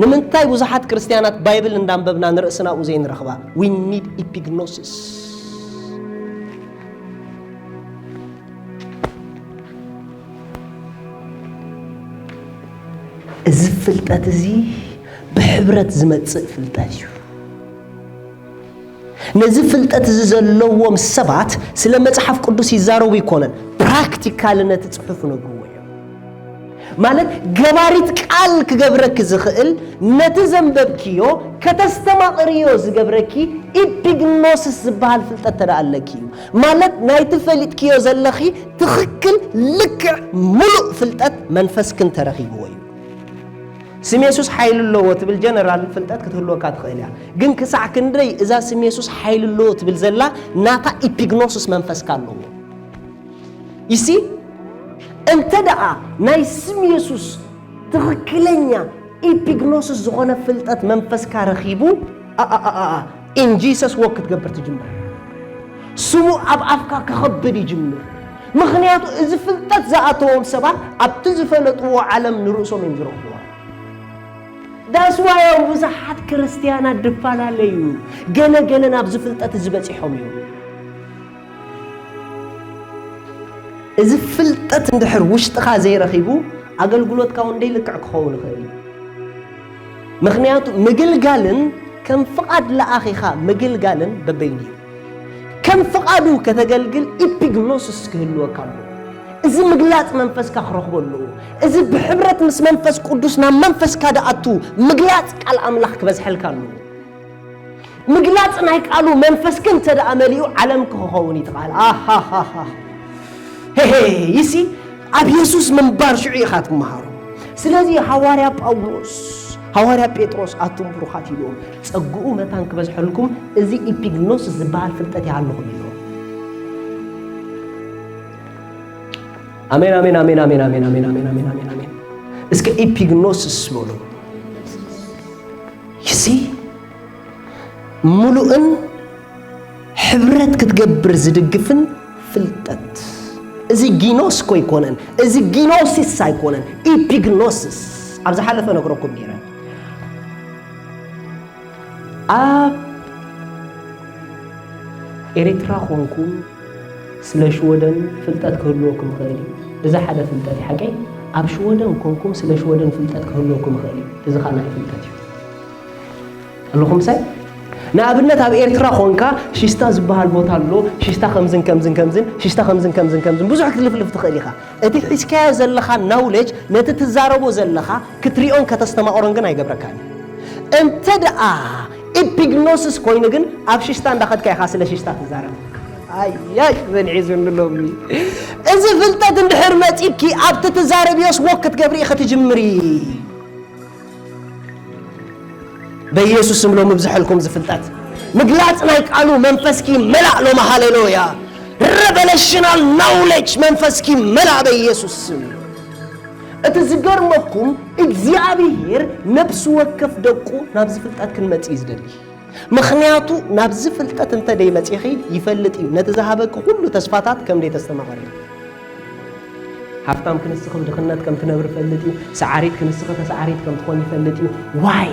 ንምንታይ ብዙሓት ክርስትያናት ባይብል እንዳንበብና ንርእስና ኣብኡ ዘይንረኽባ? We need epignosis። እዚ ፍልጠት እዚ ብሕብረት ዝመጽእ ፍልጠት እዩ። ነዚ ፍልጠት እዚ ዘለዎም ሰባት ስለ መጽሓፍ ቅዱስ ይዛረቡ ይኮነን፣ ፕራክቲካሊ ነቲ ጽሑፍ ይነግርዎ እዮም። ማለት ገባሪት ቃል ክገብረኪ ዝኽእል፣ ነቲ ዘንበብክዮ ከተስተማቕርዮ ዝገብረኪ ኢፒግኖስስ ዝበሃል ፍልጠት ተደኣ ኣለኪ እዩ። ማለት ናይቲ ፈሊጥክዮ ዘለኺ ትኽክል ልክዕ ሙሉእ ፍልጠት መንፈስክን ተረኺብዎ እዩ። ስም የሱስ ሓይሊ ኣለዎ ትብል ጀነራል ፍልጠት ክትህልወካ ትኽእል እያ። ግን ክሳዕ ክንደይ እዛ ስም የሱስ ሓይሊ ኣለዎ ትብል ዘላ ናታ ኢፒግኖስስ መንፈስካ ኣለዎ? ይሲ፣ እንተ ደኣ ናይ ስም የሱስ ትኽክለኛ ኢፒግኖስስ ዝኾነ ፍልጠት መንፈስካ ረኺቡ፣ ኣ፣ ኣ፣ ኣ፣ ኣ፣ ኣ፣ in Jesus walk ክትገብር ትጅምር። ስሙ ኣብ ኣፍካ ክኸብድ ይጅምር። ምኽንያቱ እዚ ፍልጠት ዝኣተዎም ሰባት ኣብቲ ዝፈለጥዎ ዓለም ንርእሶም እዮም ዝረኽብዋ። ዳስዋዮም ብዙሓት ክርስትያናት ድፈላለዩ፣ ገለ ገለ ናብዚ ፍልጠት እዚ በጺሖም እዮም። እዚ ፍልጠት እንድሕር ውሽጥኻ ዘይረኺቡ፣ ኣገልግሎትካ እውን ደይልክዕ ክኸውን ይኽእል እዩ። ምኽንያቱ ምግልጋልን ከም ፍቓድ ለኣኺኻ ምግልጋልን በበይኑ እዩ። ከም ፍቓዱ ከተገልግል ኢፒግኖስስ ክህልወካ ኣለዎ። እዚ ምግላጽ መንፈስካ ክረኽቦ ኣለዎ። እዚ ብሕብረት ምስ መንፈስ ቅዱስ ናብ መንፈስካ ደኣቱ ምግላጽ ቃል ኣምላኽ ክበዝሐልካ ኣለዎ። ምግላጽ ናይ ቃሉ መንፈስኪ እንተ ደኣ መሊኡ ዓለምኪ ክኸውን እዩ እቲ ቃል። ኣሃሃሃ። ሄሄ፣ ይሲ ኣብ የሱስ ምንባር ሽዑ ኢኻ ትመሃሮ። ስለዚ ሃዋርያ ጳውሎስ፣ ሃዋርያ ጴጥሮስ ኣቱም ብሩኻት ኢልዎም፣ ጸግኡ መታን ክበዝሐልኩም እዚ ኢፒግኖስ ዝበሃል ፍልጠት ይሃልኹም ኢልዎም። ኣሜን ኣሜን ኣሜን ኣሜን ኣሜን ኣሜን ኣሜን ኣሜን ኣሜን ኣሜን። እስከ ኢፒግኖስስ በሉ። ይሲ ምሉእን ሕብረት ክትገብር ዝድግፍን ፍልጠት። እዚ ጊኖስ እኮ ኣይኮነን፣ እዚ ጊኖሲስ ኣይኮነን፣ ኢፒግኖሲስ። ኣብ ዝሓለፈ ነግረኩም ነይረ። ኣብ ኤርትራ ኮንኩም ስለ ሽወደን ፍልጠት ክህልወኩም ይኽእል እዩ። እዚ ሓደ ፍልጠት እዩ፣ ሓቀይ? ኣብ ሽወደን ኮንኩም ስለ ሽወደን ፍልጠት ክህልወኩም ይኽእል እዩ። እዚ ካልኣይ ፍልጠት እዩ። ኣለኹም ምሳይ? ንኣብነት ኣብ ኤርትራ ኾንካ ሽሽታ ዝበሃል ቦታ ኣሎ፣ ሽሽታ ከምዝን ከምዝን ከምዝን፣ ሽሽታ ከምዝን ከምዝን ከምዝን፣ ብዙሕ ክትልፍልፍ ትኽእል ኢኻ። እቲ ሒዝካዮ ዘለኻ ናውሌጅ ነቲ ትዛረቦ ዘለኻ ክትሪኦን ከተስተማቕሮን ግን ኣይገብረካን እዩ። እንተ ደኣ ኢፒግኖስስ ኮይኑ ግን ኣብ ሽሽታ እንዳኸድካ ኢኻ ስለ ሽሽታ ትዛረብ። ኣያይ፣ ዘንዒዙኒ ሎሚ። እዚ ፍልጠት እንድሕር መጺኪ ኣብቲ ትዛረብዮስ ወክ ክትገብሪ ኢኺ ትጅምሪ። በኢየሱስ ስም ሎሚ ብዝሐልኩም ዝፍልጠት ምግላጽ ናይ ቃሉ መንፈስኪ መላእ ሎሚ። ሃሌሉያ። Revelational knowledge መንፈስኪ መላእ በኢየሱስ ስም። እቲ ዝገርመኩም እግዚኣብሔር ነብሲ ወከፍ ደቁ ናብ ዝፍልጠት ክንመጽእ እዩ ዝደሊ። ምኽንያቱ ናብዚ ፍልጠት እንተ ደይመጺኺ ይፈልጥ እዩ ነቲ ዝሃበኪ ኩሉ ተስፋታት ከም ደይተስተማቐሪ። ሃብታም ክንስኺ ብድኽነት ከም ትነብሪ ይፈልጥ እዩ። ሰዓሪት ክንስኺ ተሰዓሪት ከም ትኾኒ ይፈልጥ እዩ። Why?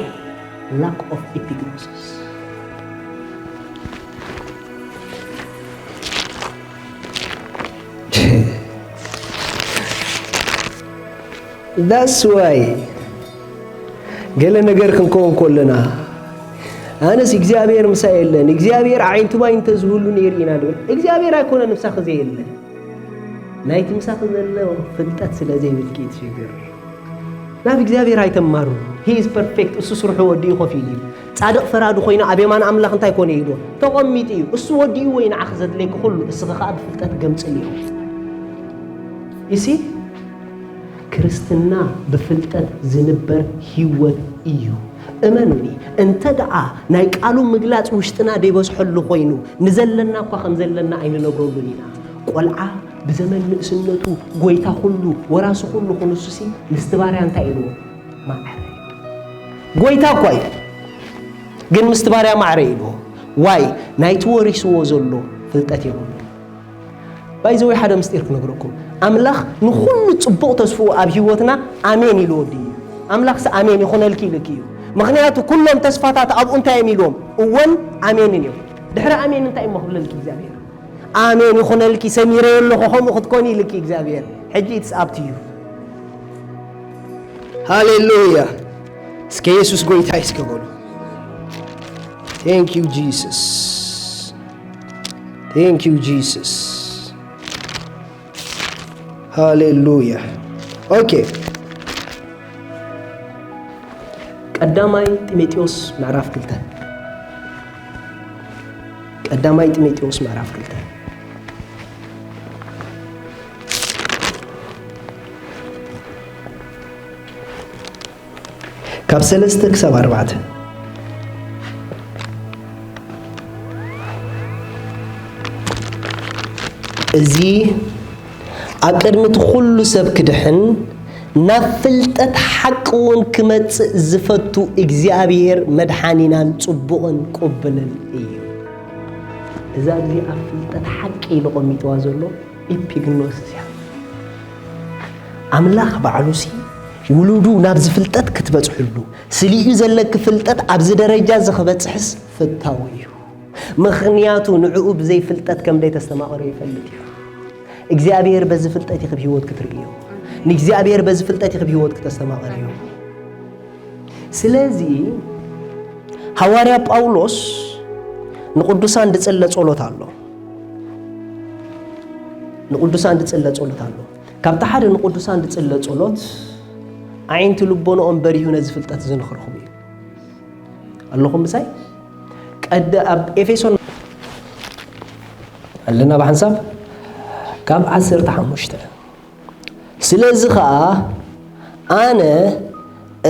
Lack of epignosis። That's why ገለ ነገር ክንከውን ከለና ኣነስ እግዚኣብሔር ምሳይ የለን፣ እግዚኣብሔር ዓይንቱ ባይ እንተዝህሉ ነይሩ ኢና ንብል። እግዚኣብሔር ኣይኮነን ምሳኺ ዘየለ። ናይቲ ምሳኺ ዘሎ ፍልጠት ስለ ዘይብልኪ እዩ እቲ ሽግር። ናብ እግዚኣብሔር ኣይተማርሩ። He is perfect። እሱ ስርሑ ወዲኡ ኮፍ ኢሉ እዩ። ጻድቕ ፈራዲ ኮይኑ ኣብ የማን ኣምላኽ እንታይ ኮነ ኢሉ ተቐሚጡ እዩ። እሱ ወዲእዎ እዩ ንዓኺ ዘድልየኪ ኩሉ፣ እስኺ ኸኣ ብፍልጠት ገምጽልዮ። You see? ክርስትና ብፍልጠት ዝንበር ህይወት እዩ። እመኑኒ፣ እንተ ደኣ ናይ ቃሉ ምግላጽ ውሽጥና ደይበዝሐሉ ኮይኑ፣ ንዘለና እኳ ከም ዘለና ኣይንነግረሉን ኢና። ቆልዓ ብዘመን ንእስነቱ ጎይታ ኩሉ፣ ወራሲ ኩሉ ክንሱሲ ምስቲ ባርያ እንታይ ኢልዎ? ማዕረ። ጎይታ እኳ እዩ፣ ግን ምስቲ ባርያ ማዕረ ኢልዎ። ዋይ? ናይቲ ወሪስዎ ዘሎ ፍልጠት የብሉ። ባይዘወይ ሓደ ምስጢር ክነግረኩም። ኣምላኽ ንኹሉ ጽቡቕ ተስፍኡ ኣብ ህይወትና ኣሜን ኢሉ ወዲ እዩ። ኣምላኽስ ኣሜን ይኹነልኪ ኢልኪ እዩ። ምኽንያቱ ኩሎም ተስፋታት ኣብኡ እንታይ እዮም ኢልዎም? እወን ኣሜንን እዮም። ድሕሪ ኣሜን እንታይ እሞ ክብለልኪ እግዚኣብሔር? ኣሜን ይኹነልኪ፣ ሰሚረዮ ኣለኹ፣ ከምኡ ክትኮኒ ኢልኪ እግዚኣብሔር። ሕጂ it's up to you። ሃሌሉያ። እስከ የሱስ ጎይታ እስከ በሉ። Thank you Jesus። Thank you Jesus። ሃሌሉያ። ኦኬ። ቀዳማይ ጢሞቴዎስ ምዕራፍ ክልተ። ቀዳማይ ጢሞቴዎስ ምዕራፍ ክልተ። ካብ ሰለስተ ክሳብ ኣርባዕተ። እዚ ኣብ ቅድሚ እቲ ኩሉ ሰብ ክድሕን ናብ ፍልጠት ሓቂ እውን ክመጽእ ዝፈቱ እግዚኣብሔር መድሓኒናን ጽቡቕን ቅቡልን እዩ። እዛ ኣብዚ ኣብ ፍልጠት ሓቂ ኢሉ ቀሚጥዋ ዘሎ ኢፒግኖስስ እያ። ኣምላኽ ባዕሉሲ ውሉዱ ናብዚ ፍልጠት ክትበጽሕሉ፣ ስሊኡ ዘለኪ ፍልጠት ኣብዚ ደረጃ እዚ ክበጽሕስ ፍታዊ እዩ። ምኽንያቱ ንዕኡ ብዘይ ፍልጠት ከም ደይተስተማቐሮ ይፈልጥ እዩ። እግዚኣብሔር በዚ ፍልጠት እዩ ክብ ህይወት ክትርእዮ። ንእግዚኣብሔር በዚ ፍልጠት እዩ ክብ ህይወት ክተስተማቐርዮ። ስለዚ ሃዋርያ ጳውሎስ ንቅዱሳን ድጽለ ጸሎት ኣሎ። ንቅዱሳን ድጽለ ጸሎት ኣሎ። ካብቲ ሓደ ንቅዱሳን ድጽለ ጸሎት ኣዒንቲ ልቦንኦም በሪሁ ነዚ ፍልጠት እዚ ንኽረኽቡ እዩ። ኣለኹም ምሳይ? ቀደ ኣብ ኤፌሶን ኣለና ብሓንሳብ ካብ ዓሰርተ ሓሙሽተ። ስለዚ ኸኣ ኣነ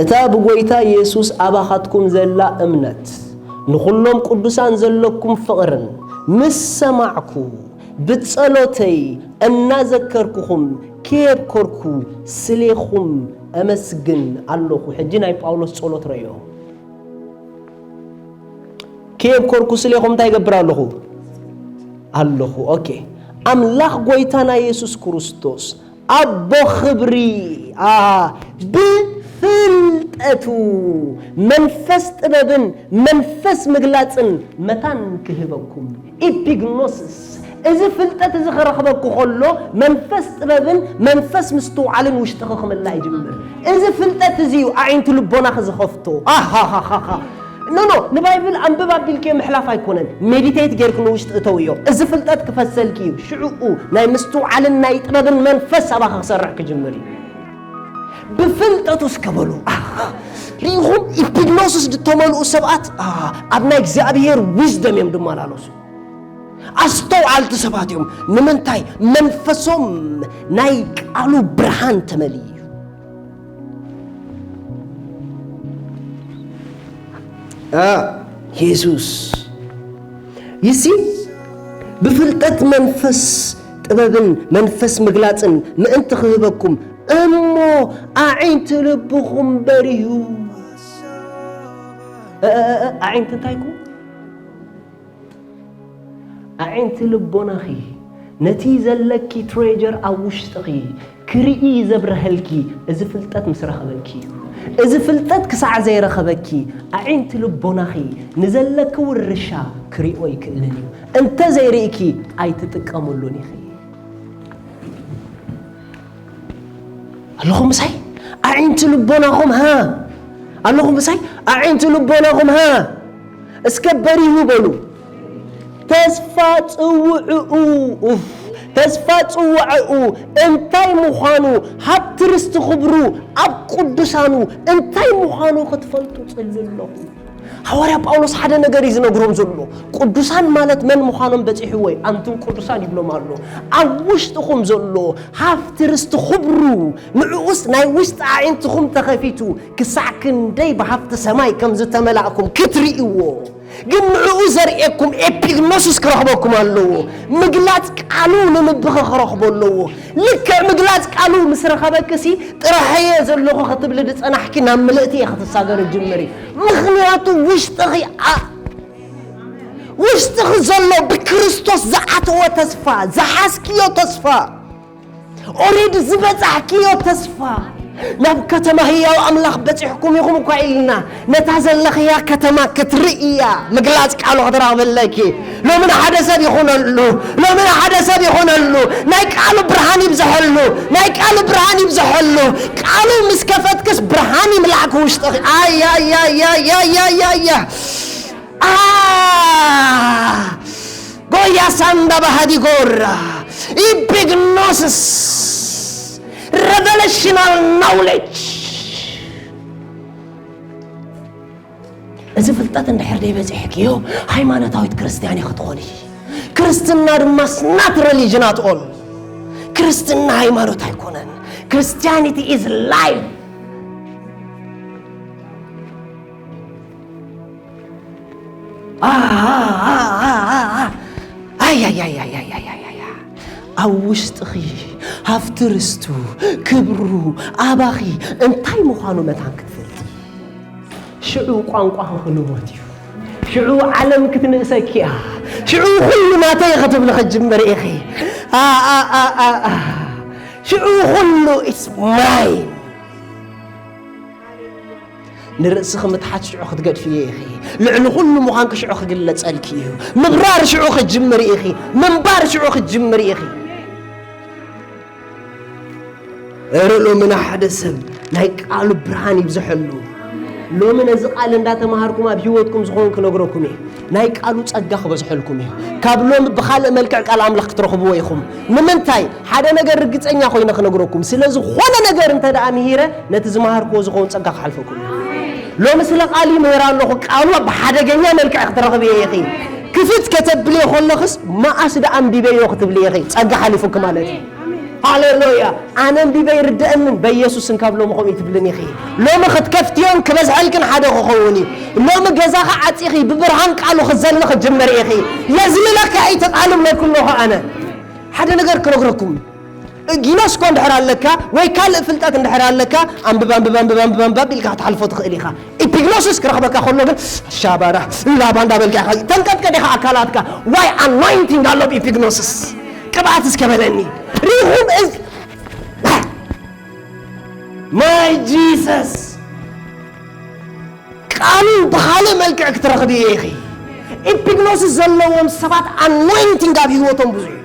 እታ ብጎይታ የሱስ ኣባኻትኩም ዘላ እምነት፣ ንኹሎም ቅዱሳን ዘለኩም ፍቕርን ምስ ሰማዕኩ፣ ብጸሎተይ እናዘከርኩኹም ከየብከርኩ ስሌኹም እመስግን ኣለኹ። ሕጂ ናይ ጳውሎስ ጸሎት ረእዮ። ከየብከርኩ ስሌኹም እንታይ ይገብር ኣለኹ? ኣለኹ። ኦኬ። ኣምላኽ ጎይታና የሱስ ክርስቶስ ኣቦ ክብሪ፣ ኣ፣ ብፍልጠቱ መንፈስ ጥበብን መንፈስ ምግላጽን መታን ክህበኩም። ኢፒግኖስስ፣ እዚ ፍልጠት እዚ ክረኽበኩ ከሎ መንፈስ ጥበብን መንፈስ ምስትውዓልን ውሽጥኺ ክምላእ ይጅምር። እዚ ፍልጠት እዚ እዩ ኣዒንቲ ልቦናኺ ዝኸፍቶ። ኣሃሃሃሃ። ኖ፣ ኖ፣ ንባይብል ኣንብብ ኣቢልኪ ምሕላፍ ኣይኮነን። ሜዲቴት ጌርኪ ንውሽጢ እተውዮ። እዚ ፍልጠት ክፈሰልኪ እዩ። ሽዑኡ ናይ ምስትውዓልን ናይ ጥበብን መንፈስ ኣባኺ ክሰርሕ ክጅምር እዩ። ብፍልጠቱ እስከ በሉ። ኣሃ፣ ርኢኹም፣ ኢፒግኖስስ ዝተመልኡ ሰባት፣ ኣ፣ ኣብ ናይ እግዚኣብሔር ዊዝደም እዮም ዝመላለሱ። ኣስተውዓልቲ ሰባት እዮም። ንምንታይ? መንፈሶም ናይ ቃሉ ብርሃን ተመልዩ እዩ። ኣ፣ የሱስ፣ ይሲ፣ ብፍልጠት መንፈስ ጥበብን መንፈስ ምግላጽን ምእንቲ ክህበኩም፣ እሞ ኣዒንቲ ልብኹም በሪሁ። እ፣ እ፣ እ፣ እ፣ ኣዒንቲ እንታይ ኩ? ኣዒንቲ ልቦናኺ፣ ነቲ ዘለኪ ትሬጀር ኣብ ውሽጥኺ ክርኢ ዘብርሀልኪ፣ እዚ ፍልጠት ምስ ረኸበኪ እዩ። እዚ ፍልጠት ክሳዕ ዘይረኸበኪ፣ ኣዒንቲ ልቦናኺ ንዘለኪ ውርሻ ክሪኦ ኣይክእልን እዩ። እንተ ዘይርኢኪ፣ ኣይትጥቀምሉን ኢኺ። ኣለኹም ምሳይ? ኣዒንቲ ልቦናኹም ሃ? ኣለኹም ምሳይ? ኣዒንቲ ልቦናኹም ሃ? እስከ በሪሁ በሉ። ተስፋ ጽውዕኡ፣ ኡፍ፣ ተስፋ ጽውዕኡ እንታይ ምዃኑ፣ ሃብቲ ርስቲ ክብሩ ኣብ ቅዱሳኑ እንታይ ምዃኑ ክትፈልጡ ጽልዩ ኣለኹ። ሃዋርያ ጳውሎስ ሓደ ነገር እዩ ዝነግሮም ዘሎ። ቅዱሳን ማለት መን ምዃኖም በጺሕዎ እዩ። ኣንቱም ቅዱሳን ይብሎም ኣሎ። ኣብ ውሽጥኹም ዘሎ ሃብቲ ርስቲ ክብሩ፣ ንዕኡስ ናይ ውሽጢ ኣዒንትኹም ተኸፊቱ፣ ክሳዕ ክንደይ ብሃብቲ ሰማይ ከም ዝተመላእኩም ክትርእይዎ። ግን ንዕኡ ዘርእየኩም ኤፒግኖስስ ክረኽበኩም ኣለዎ። ምግላጽ ቃሉ ንልብኺ ክረኽቦ ኣለዎ። ልክዕ ምግላጽ ቃሉ ምስ ረኸበክሲ፣ ጥራሐየ ዘለኹ ክትብሊ ዝጸናሕኪ ናብ ምልእቲ እየ ክትሳገሪ ጅምሪ። ምኽንያቱ ውሽጥኺ ኣ-፣ ውሽጥኺ ዘሎ ብክርስቶስ ዝኣተወ ተስፋ፣ ዝሓዝክዮ ተስፋ፣ ኦሬዲ ዝበጻሕክዮ ተስፋ፣ ናብ ከተማ ህያው ኣምላኽ በጺሕኩም ኢኹም እኳ ኢልና፣ ነታ ዘለኽያ ከተማ ክትርእያ ምግላጽ ቃሉ ክትረኽበለኪ። ሎሚ ንሓደ ሰብ ይኹነሉ፣ ሎሚ ንሓደ ሰብ ይኹነሉ። ናይ ቃሉ ብርሃን ይብዝሐሉ፣ ናይ ቃሉ ብርሃን ይብዝሐሉ። ቃሉ ምስ ከፈትክስ ብርሃን ይምላእኪ ውሽጥኺ። ኣያያያያያያያ። ኣ፣ ጎያ ሳንዳ ባህዲ ጎራ፣ ኢፒግኖስስ፣ ሬቨሌሽናል ናውሌጅ። እዚ ፍልጠት እንድሕር ደይበጺሕክዮ፣ ሃይማኖታዊት ክርስትያን ኢኺ ክትኾኒ። ክርስትና ድማ is not religion at all። ክርስትና ሃይማኖት ኣይኮነን። Christianity is life። ኣያያያያያያያያ። ኣብ ውሽጥኺ ሃብቲ ርስቱ፣ ክብሩ፣ ኣባኺ እንታይ ምዃኑ መታን ክትፈልጢ። ሽዑ ቋንቋኺ ክልወጥ እዩ። ሽዑ ዓለም ክትንእሰኪ እያ። ሽዑ ኩሉ ናተይ ክትብሊ ክትጅምሪ ኢኺ። ኣ፣ ኣ፣ ኣ፣ ኣ፣ ኣ። ሽዑ ኩሉ it's mine። ንርእስኺ ምትሓት ሽዑ ክትገድፍዮ ኢኺ። ልዕሊ ኩሉ ምዃንኪ ሽዑ ክግለጸልኪ እዩ። ምብራር ሽዑ ክትጅምሪ ኢኺ። ምንባር ሽዑ ክትጅምሪ ኢኺ። እረ ሎሚ ንሓደ ሰብ ናይ ቃሉ ብርሃን ይብዝሐሉ። ሎሚ ነዚ ቃል እንዳተማሃርኩም ኣብ ህይወትኩም ዝኾን ክነግረኩም እየ። ናይ ቃሉ ጸጋ ክበዝሐልኩም እዩ። ካብ ሎሚ ብኻልእ መልክዕ ቃል ኣምላኽ ክትረኽብዎ ኢኹም። ንምንታይ? ሓደ ነገር ርግጸኛ ኮይነ ክነግረኩም። ስለ ዝኾነ ነገር እንተ ደኣ ምሂረ፣ ነቲ ዝመሃርክዎ ዝኸውን ጸጋ ክሓልፈኩም እዩ። ሎሚ ስለ ቃል ይምህር ኣለኹ። ቃሉ ብሓደገኛ መልክዕ ክትረኽብዮ ኢኺ። ክፍት ከተብልዮ ከለኽስ፣ መኣስ ደኣ ኣንቢበዮ ክትብሊ ኢኺ። ጸጋ ሓሊፉኪ ማለት እዩ። ሃሌሉያ። ኣነ ኣንቢበ ይርደአንን፣ በኢየሱስ ስም ካብ ሎሚ ከምኡ ትብልን ኢኺ። ሎሚ ክትከፍትዮን ክበዝሐልክን ሓደ ክኸውን እዩ። ሎሚ ገዛኻ ዓጺኺ ብብርሃን ቃሉ ክትዘሊ ክትጅምር ኢኺ። የዝልለካ እዩ እቲ ቃል እብለኩ ኣለኹ ኣነ። ሓደ ነገር ክነግረኩም። ጊኖስ እኮ እንድሕር ኣለካ ወይ ካልእ ፍልጠት እንድሕር ኣለካ፣ ኣንብብ፣ ኣንብብ፣ ኣንብብ፣ ኣንብብ፣ ኣንብብ ኢልካ ክትሓልፎ ትኽእል ኢኻ። ኢፒግኖሲስ ክረኽበካ ከሎ ግን ሻባዳ ላባ እንዳበልካ ኢኻ ተንቀጥቀጥ ኢኻ ኣካላትካ። ዋይ ኣኖይንቲንግ ኣሎ ብኢፒግኖሲስ። ቅብኣት እስከ በለኒ። ሪኹም እዝ-፣ ማይ ጂሰስ። ቃሉን ብኻልእ መልክዕ ክትረኽብዮ ኢኺ። ኢፒግኖሲስ ዘለዎም ሰባት ኣኖይንቲንግ ኣብ ህይወቶም ብዙሕ እዩ።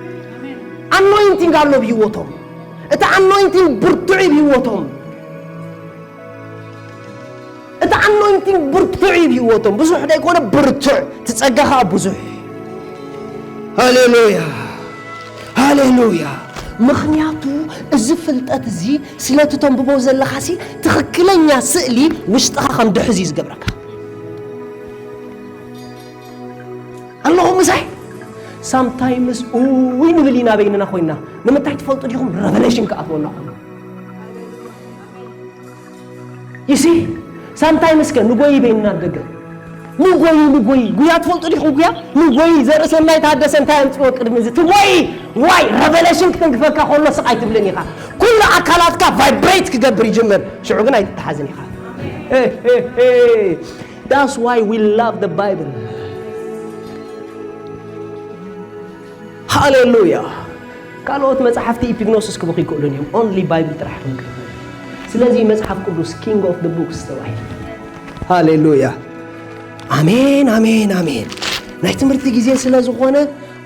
ኣኖይንቲንግ ኣሎ ኣብ ህይወቶም። እቲ ኣኖይንቲንግ ብርቱዕ እዩ ኣብ ህይወቶም። እቲ ኣኖይንቲንግ ብርቱዕ እዩ ኣብ ህይወቶም። ብዙሕ ደይኮነ ብርቱዕ፣ እቲ ጸጋ ኸኣ ብዙሕ። ሃሌሉያ፣ ሃሌሉያ። ምኽንያቱ እዚ ፍልጠት እዚ ስለ እቲ ተንብቦ ዘለኻሲ ትኽክለኛ ስእሊ ውሽጥኻ ከም ድሕዝ እዩ ዝገብረካ። ኣለኹም ምሳይ? ሳምታይምስ እውይ ንብል ኢና በይንና ኮይና። ንምንታይ ትፈልጡ ዲኹም? ረቨሌሽን ክኣትወና ኮይኑ። ይሲ ሳምታይምስ ከ ንጎይ በይንና ደገ። ንጎይ፣ ንጎይ። ጉያ ትፈልጡ ዲኹም ጉያ? ንጎይ ዘርእሰናይ ታደሰ እንታይ ኣምጽኦ ቅድሚ እዚ? ትጎይ! ዋይ! ረቨሌሽን ክትንግፈካ ከሎ ስቕ ኣይትብልን ኢኻ። ኩሉ ኣካላትካ ቫይብሬት ክገብር ይጅምር። ሽዑ ግን ኣይትተሓዝን ኢኻ። That's why we love the Bible. ሃሌሉያ። ካልኦት መጽሓፍቲ ኢፒግኖሲስ ክበኹ ይክእሉን እዮም። ኦንሊ ባይብል ጥራሕ ክንክእል። ስለዚ መጽሓፍ ቅዱስ ኪንግ ኦፍ the books ተባሂሉ። ሃሌሉያ። ኣሜን፣ ኣሜን፣ ኣሜን። ናይ ትምህርቲ ግዜ ስለ ዝኾነ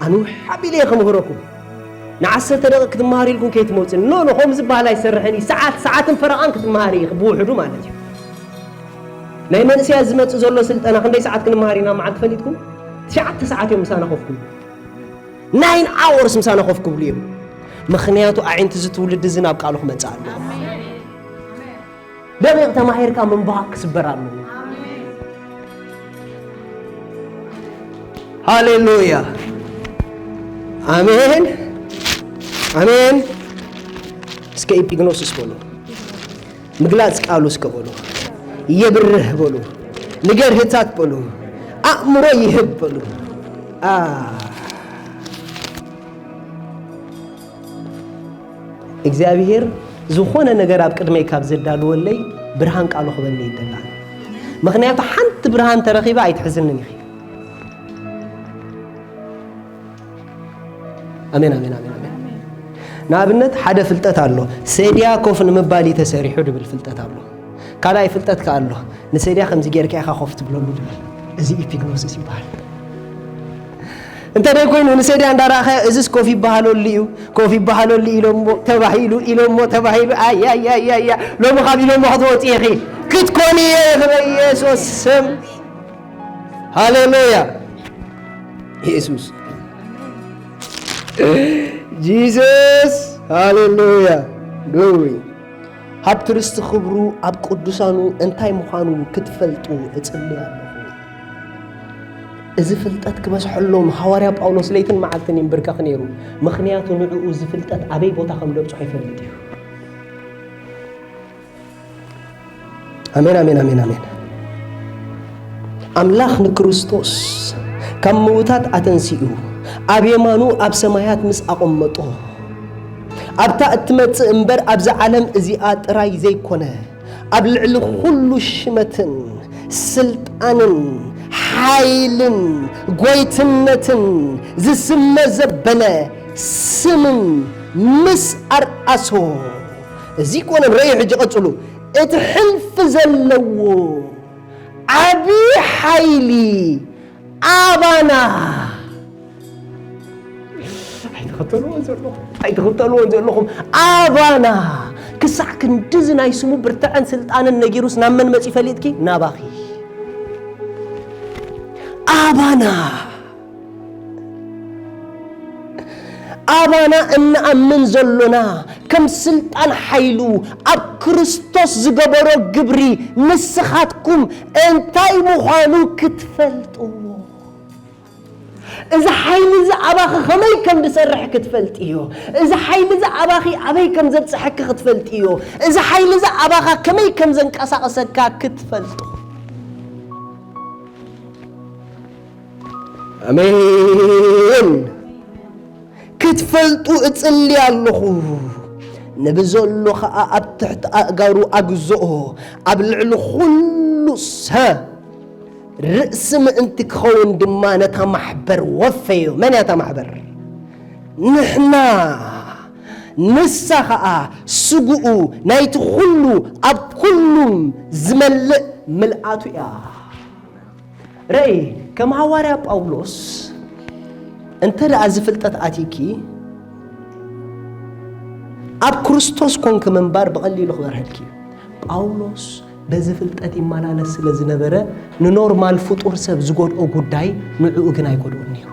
ኣነ ሓቢለ እየ ክምህረኩም። ንዓሰርተ ደቂቕ ክትመሃሩ ኢልኩም ከይትመውፅን። ኖ፣ ኖ፣ ከምኡ ዝበሃል ኣይሰርሕን እዩ። ሰዓት፣ ሰዓትን ፈረቓን ክትመሃር እዩ ብውሕዱ ማለት እዩ። ናይ መንእሰያት ዝመጽእ ዘሎ ስልጠና ክንደይ ሰዓት ክንመሃር ኢና መዓልቲ ፈሊጥኩም? ትሽዓተ ሰዓት እዮም ምሳና ኮፍ ክብሉ። ናይን ኣወርስ ምሳና ኮፍ ክብሉ እዮም። ምኽንያቱ ኣዒንቲ እዚ ትውልዲ እዚ ናብ ቃሉ ክመጽእ ኣለዎ። ደቂቕ ተማሂርካ ምንባብ ክስበር ኣለዎ። ሃሌሉያ። ኣሜን። ኣሜን። እስከ ኢፒግኖሲስ በሉ። ምግላጽ ቃሉ እስከ በሉ። የብርህ በሉ። ንገርህታት በሉ። ኣእምሮ ይህብ በሉ። አ፣ እግዚኣብሔር ዝኾነ ነገር ኣብ ቅድመይ ካብ ዘዳልወለይ ብርሃን ቃሉ ክበኒ ይደላ። ምኽንያቱ ሓንቲ ብርሃን ተረኺባ ኣይትሕዝንን ኢኺ። ኣሜን፣ ኣሜን፣ ኣሜን፣ ኣሜን። ንኣብነት ሓደ ፍልጠት ኣሎ። ሰድያ ኮፍ ንምባል እዩ ተሰሪሑ ድብል ፍልጠት ኣሎ። ካልኣይ ፍልጠት ከኣ ኣሎ። ንሰድያ ከምዚ ጌርካ ኢኻ ኮፍ ትብለሉ ድብል። እዚ ኢፒግኖሲስ ይበሃል። እንተ ደይ ኮይኑ ንሰድያ እንዳረኣኻዮ እዚስ ኮፍ ይበሃለሉ እዩ፣ ኮፍ ይበሃለሉ ኢሎሞ ተባሂሉ፣ ኢሎሞ ተባሂሉ፣ ኣያያያያ፣ ሎሚ ካብ ኢሎሞ ክትወፂ ኢኺ። ክትኮኒ ኢኺ በኢየሱስ ስም። ሃሌሉያ። ኢየሱስ። ጂሰስ። ሃሌሉያ። ግሎሪ። ሃብቲ ርስቲ ክብሩ ኣብ ቅዱሳኑ እንታይ ምዃኑ ክትፈልጡ እጽሊ ኣለኹ። እዚ ፍልጠት ክበዝሐሎም ሃዋርያ ጳውሎስ ለይትን መዓልትን ይንብርከኽ ነይሩ። ምኽንያቱ ንዕኡ እዚ ፍልጠት ኣበይ ቦታ ከም ደብጽሖ ይፈልጥ እዩ። ኣሜን፣ ኣሜን፣ ኣሜን፣ ኣሜን። ኣምላኽ ንክርስቶስ ካብ ምዉታት ኣተንሲኡ ኣብ የማኑ ኣብ ሰማያት ምስ ኣቐመጦ፣ ኣብታ እትመጽእ እምበር ኣብዛ ዓለም እዚኣ ጥራይ ዘይኮነ፣ ኣብ ልዕሊ ኹሉ ሽመትን ስልጣንን ሓይልን ጐይትነትን ዝስመ ዘበለ ስምን ምስ ኣርኣሶ፣ እዚ ኮነ ንረእዩ ሕጂ ቀጽሉ፣ እቲ ሕልፊ ዘለዎ ዓቢ ሓይሊ ኣባና። ኣይትኽተልዎን ዘለኹም፣ ኣይትኽተልዎን ዘለኹም። ኣባና ክሳዕ ክንድዚ ናይ ስሙ ብርትዐን ስልጣንን ነጊሩስ ናብ መን መጺኡ ፈሊጥኪ? ናባኺ። ኣባና። ኣባና እንኣምን ዘሎና ከም ስልጣን ሓይሉ ኣብ ክርስቶስ ዝገበሮ ግብሪ ንስኻትኩም እንታይ ምዃኑ ክትፈልጥዎ። እዚ ሓይሊ እዚ ኣባኺ ከመይ ከም ዝሰርሕ ክትፈልጥዮ። እዚ ሓይሊ እዚ ኣባኺ ኣበይ ከም ዘብጽሐኪ ክትፈልጥዮ። እዚ ሓይሊ እዚ ኣባኻ ከመይ ከም ዘንቀሳቕሰካ ክትፈልጡ። ኣሜን። ክትፈልጡ እጽሊ ኣለኹ። ነብዘሎ ኸኣ ኣብ ትሕቲ ኣእጋሩ ኣግዝኦ። ኣብ ልዕሊ ኩሉ ሰ ርእሲ ምእንቲ ክኸውን ድማ ነታ ማሕበር ወፈዮ። መን እያ እታ ማሕበር? ንሕና። ንሳ ኸኣ ስግኡ ናይቲ ኩሉ ኣብ ኩሉም ዝመልእ ምልኣቱ እያ። ርእይ፣ ከም ሃዋርያ ጳውሎስ እንተ ደኣ እዚ ፍልጠት ኣትዩኪ፣ ኣብ ክርስቶስ ኮንኪ ምንባር ብቐሊሉ ክበርሀልኪ እዩ። ጳውሎስ በዚ ፍልጠት ይመላለስ ስለ ዝነበረ፣ ንኖርማል ፍጡር ሰብ ዝጎድኦ ጉዳይ ንዕኡ ግን ኣይጎድኦን ነይሩ።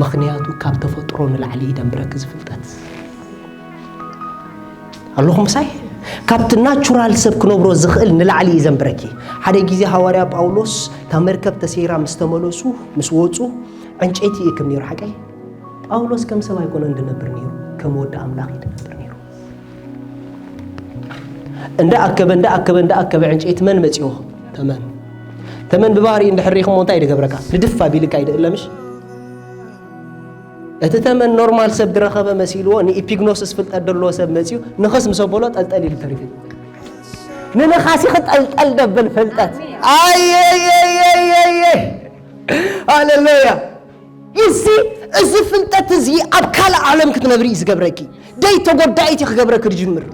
ምኽንያቱ ካብ ተፈጥሮ ንላዕሊ እዩ ደንብረኪ እዚ ፍልጠት። ኣለኹም ምሳይ? ካብቲ ናቹራል ሰብ ክነብሮ ዝኽእል ንላዕሊ እዩ ዘንብረኪ። ሓደ ግዜ ሃዋርያ ጳውሎስ እታ መርከብ ተሰይራ ምስ ተመለሱ፣ ምስ ወጹ፣ ዕንጨይቲ ይእክብ ነይሩ፣ ሓቀይ? ጳውሎስ ከም ሰብ ኣይኮነን ዝነብር ነይሩ፣ ከም ወዲ ኣምላኽ እዩ ዝነብር ነይሩ። እንዳ ኣከበ፣ እንዳ ኣከበ፣ እንዳ ኣከበ ዕንጨይቲ መን መጺዎ? ተመን። ተመን ብባህሪኡ እንድሕር ርኢኽሞ እንታይ እዩ ዝገብረካ? ንድፍ ኣቢልካ እዩ ዝእለ፣ ምሽ? እቲ ተመን ኖርማል ሰብ ዝረኸበ መሲልዎ፣ ንኢፒግኖስስ ፍልጠት ዘለዎ ሰብ መጺኡ፣ ንኸስ ምስ ኣበሎ ጠልጠል ኢሉ ተሪፉ። ንንኻስ ይኽጠልጠል ደብል ፍልጠት። ኣየየየየየ። ሃሌሉያ። እዚ፣ እዚ ፍልጠት እዚ ኣብ ካልእ ዓለም ክትነብሪ እዩ ዝገብረኪ። ደይ ተጎዳኢት እዩ ክገብረኪ ዝጅምር።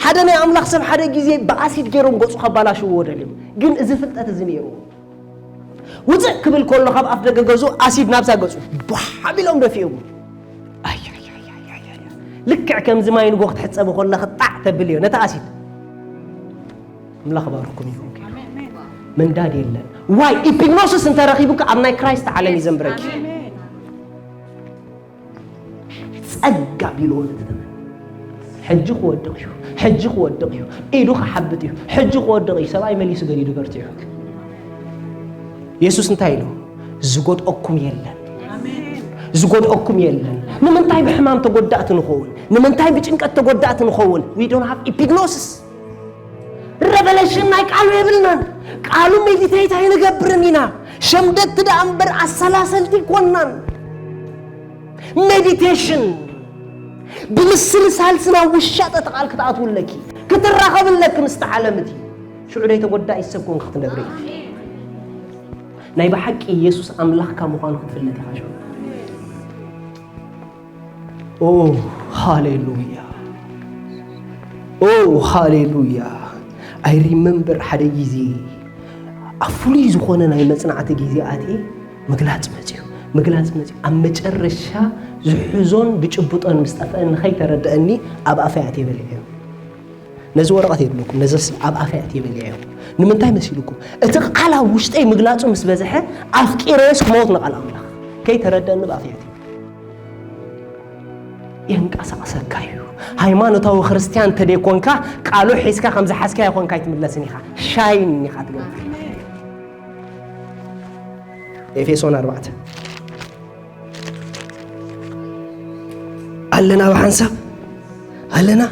ሓደ ናይ ኣምላኽ ሰብ ሓደ ግዜ ብኣሲድ ገይሮም ገጹ ከባላሽዎ ደልዮም። ግን እዚ ፍልጠት እዚ ነይሩ። ውጽእ ክብል ከሎ ካብ ኣፍ ደገ ገዙ ኣሲድ ናብዛ ገጹ ባሕ ኣቢሎም ደፊኦም። ኣይ፣ ኣይ፣ ኣይ፣ ኣይ፣ ኣይ፣ ኣይ። ልክዕ ከምዚ ማይ ንጎ ክትሕጸቢ ከለኺ ጣዕ ተብል እዮ ነቲ ኣሲድ። ኣምላኽ ባርኩም ይኹን። ምንዳድ የለን። ዋይ ኢፒግኖስስ እንተረኺቡካ ኣብ ናይ ክራይስት ዓለም እዩ ዘንብረኪ። ጸጋ ቢልዎ ነቲ ተመን። ሕጂ ክወድቕ እዩ፣ ሕጂ ክወድቕ እዩ፣ ኢዱ ክሓብጥ እዩ፣ ሕጂ ክወድቕ እዩ። ሰብኣይ መሊሱ ገዲዱ በርቲዑ። የሱስ እንታይ ኢሉ? ዝጎድኦኩም የለን፣ ዝጎድኦኩም የለን። ንምንታይ ብሕማም ተጎዳእቲ ንኸውን? ንምንታይ ብጭንቀት ተጎዳእቲ ንኸውን? We don't have epignosis። ረቨሌሽን ናይ ቃሉ የብልናን። ቃሉ ሜዲቴት ኣይንገብርን ኢና። ሸምደድቲ ደኣ እምበር ኣሰላሰልቲ ኣይኮንናን። ሜዲቴሽን ብምስልሳል ስና ውሻጠ ተቓል ክትኣትውለኪ፣ ክትራኸብለኪ ምስቲ ዓለም እቲ። ሽዑ ደይ ተጎዳኢ ሰብ ኮንኪ ክትነብሪ ኢኺ። ናይ ብሓቂ የሱስ ኣምላኽካ ምዃኑ ክትፍለጥ ኢኻ ሽዑ። ኦ ሃሌሉያ፣ ኦ ሃሌሉያ። ኣይ ሪመምበር ሓደ ግዜ ኣብ ፍሉይ ዝኾነ ናይ መጽናዕቲ ግዜ ኣትየ ምግላጽ መጽዩ፣ ምግላጽ መጽዩ። ኣብ መጨረሻ ዝሕዞን ዝጭብጦን ምስ ጠፍአኒ ከይተረድአኒ ኣብ ኣፈይ ኣትየ በሊዐዮ። ነዚ ወረቐት የብለኩም፣ ነዚ ኣብ ኣፈይ ኣትየ በሊዐዮ። ንምንታይ መሲልኩም? እቲ ቃል ኣብ ውሽጠይ ምግላጹ ምስ በዝሐ ኣፍቂረዮስ ክመውት ንቓል ኣምላኽ። ከይተረድአኒ ብኣፈይ ኣትየ የንቀሳቕሰካ እዩ። ሃይማኖታዊ ክርስትያን እንተደይኮንካ፣ ቃሉ ሒዝካ ከም ዝሓዝካዮ ኮንካ ኣይትምለስን ኢኻ። ሻይን ኢኻ ትገብር። ኤፌሶን ኣርባዕተ። ኣለና ብሓንሳብ? ኣለና?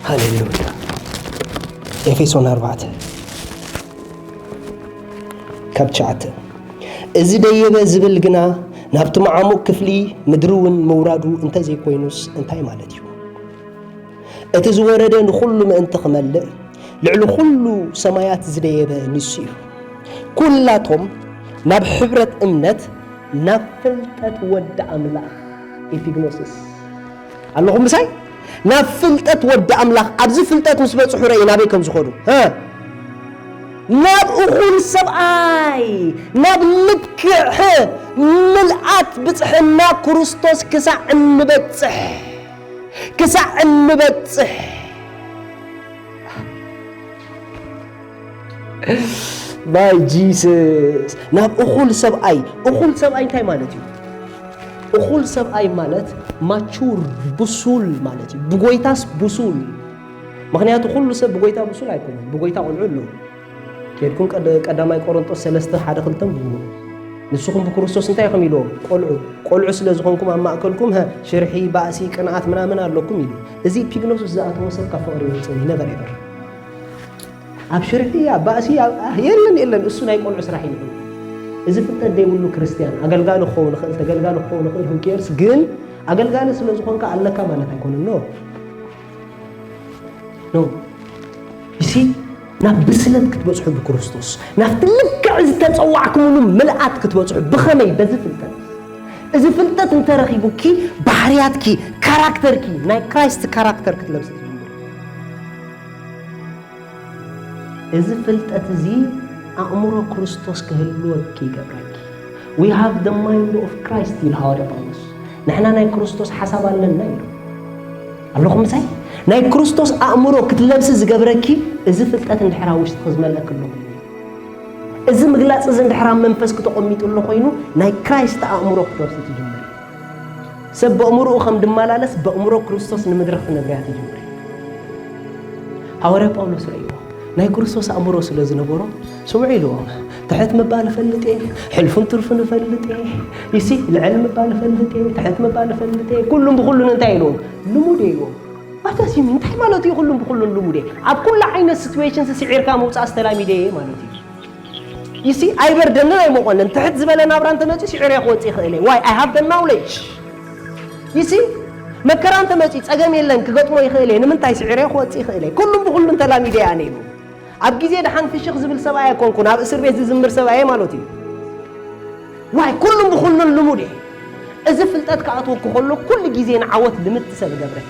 ሃሌሉያ። ኤፌሶን ኣርባዕተ ካብ ትሽዓተ። እዚ ደየበ ዝብል ግና ናብቲ መዓሙቕ ክፍሊ ምድሪ እውን ምውራዱ እንተዘይኮይኑስ እንታይ ማለት እዩ? እቲ ዝወረደ ንኹሉ ምእንቲ ክመልእ፣ ልዕሊ ኩሉ ሰማያት ዝደየበ ንሱ እዩ። ኩላቶም ናብ ሕብረት እምነት፣ ናብ ፍልጠት ወዲ ኣምላኽ፣ ኤፒግኖሲስ። ኣለኹም ምሳይ? ናብ ፍልጠት ወዲ ኣምላኽ፣ ኣብዚ ፍልጠት ምስ በጽሑ ረኢ ናበይ ከም ዝኸዱ። ሀ? ናብ እኹል ሰብኣይ፣ ናብ ልክዕ፣ ሀ? ምልኣት ብጽሕና ክርስቶስ ክሳዕ እንበጽሕ፣ ክሳዕ እንበጽሕ። ማይ ጂሰስ፣ ናብ እኹል ሰብኣይ። እኹል ሰብኣይ እንታይ ማለት እዩ? እኹል ሰብኣይ ማለት ማቹር፣ ብሱል ማለት እዩ። ብጎይታስ ብሱል። ምኽንያቱ ኩሉ ሰብ ብጎይታ ብሱል ኣይኮነን። ብጎይታ ቆልዑ ኣለዉ። ኬድኩም ቀዳማይ ቆሮንጦስ ሰለስተ ሓደ ክልተ ንብቡ። ንስኹም ብክርስቶስ እንታይ ኢኹም ኢልዎም? ቆልዑ። ቆልዑ ስለ ዝኾንኩም ኣብ ማእከልኩም ሽርሒ፣ ባእሲ፣ ቅንኣት ምናምን ኣለኩም ኢሉ። እዚ ኢፒግኖሶስ ዝኣተወ ሰብ ካብ ፍቕሪ ይወፅእ ነበር ነበር። ኣብ ሽርሒ፣ ኣብ ባእሲ የለን፣ የለን። እሱ ናይ ቆልዑ ስራሕ እዩ። እዚ ፍልጠት ዘይብሉ ክርስትያን ኣገልጋሊ ክኸውን ይኽእል፣ ተገልጋሊ ክኸውን ይኽእል፣ who cares? ግን ኣገልጋሊ ስለ ዝኾንካ ኣለካ ማለት ኣይኮነን። ኖ ኖ። ይሲ ናብ ብስለት ክትበጽሑ ብክርስቶስ፣ ናብቲ ልክዕ ዝተጸዋዕኩምሉ ምልኣት ክትበጽሑ። ብኸመይ? በዚ ፍልጠት። እዚ ፍልጠት እንተረኺቡኪ፣ ባህርያትኪ፣ ካራክተርኪ፣ ናይ ክራይስት ካራክተር ክትለብሲ ትጅምር። እዚ ፍልጠት እዚ ኣእምሮ ክርስቶስ ክህልወኪ ይገብረኪ። We have the mind of Christ ይብል ሃዋርያ ጳውሎስ። ንሕና ናይ ክርስቶስ ሓሳብ ኣለና ኢሉ። ኣለኹም ምሳይ? ናይ ክርስቶስ ኣእምሮ ክትለብሲ ዝገብረኪ እዚ ፍልጠት እንድሕር ኣብ ውሽጥኺ ዝመልአኪ ኣሎ ኮይኑ። እዚ ምግላጽ እዚ እንድሕር ኣብ መንፈስኪ ተቐሚጡ ኣሎ ኮይኑ፣ ናይ ክራይስት ኣእምሮ ክትለብሲ ትጅምሪ። ሰብ በእምሮኡ ከም ድመላለስ በእምሮ ክርስቶስ ንምድሪ ክነብርያ ትጅምሪ። ሃዋርያ ጳውሎስ ርእይዎ፣ ናይ ክርስቶስ ኣእምሮ ስለ ዝነበሮ፣ ስምዑ ኢልዎም፣ ትሕት ምባል እፈልጥ እየ፣ ሕልፉን ትርፉን እፈልጥ እየ፣ ይሲ ልዕል ምባል እፈልጥ እየ፣ ትሕት ምባል እፈልጥ እየ፣ ኩሉን ብኩሉን እንታይ ኢልዎም? ልሙድ እየ ኢልዎም። ኣታሲሚ እንታይ ማለት እዩ? ኩሉን ብኩሉን ልሙድ እየ። ኣብ ኩሉ ዓይነት ሲትዌሽን ስዒርካ ምውፃእ ዝተላሚደ እየ ማለት እዩ። ይሲ ኣይበርደንን ኣይሞቐንን። ትሕት ዝበለ ናብራ እንተመፂኡ ስዒረ ክወፅእ ይኽእል እየ። ዋይ? I have the knowledge። ይሲ መከራ እንተመፂኡ ፀገም የለን፣ ክገጥሞ ይኽእል እየ። ንምንታይ? ስዒረ ክወፅእ ይኽእል እየ። ኩሉን ብኩሉን ተላሚደ እየ ኣነ ኢሉ። ኣብ ግዜ ደሓን ፍሽኽ ዝብል ሰብኣይ ኣይኮንኩን፣ ኣብ እስር ቤት ዝዝምር ሰብኣይ እየ ማለት እዩ። ዋይ? ኩሉን ብኩሉን ልሙድ እየ። እዚ ፍልጠት ክኣትወኪ ከሎ ኩሉ ግዜ ንዓወት ልምድቲ ሰብ እገብረኪ።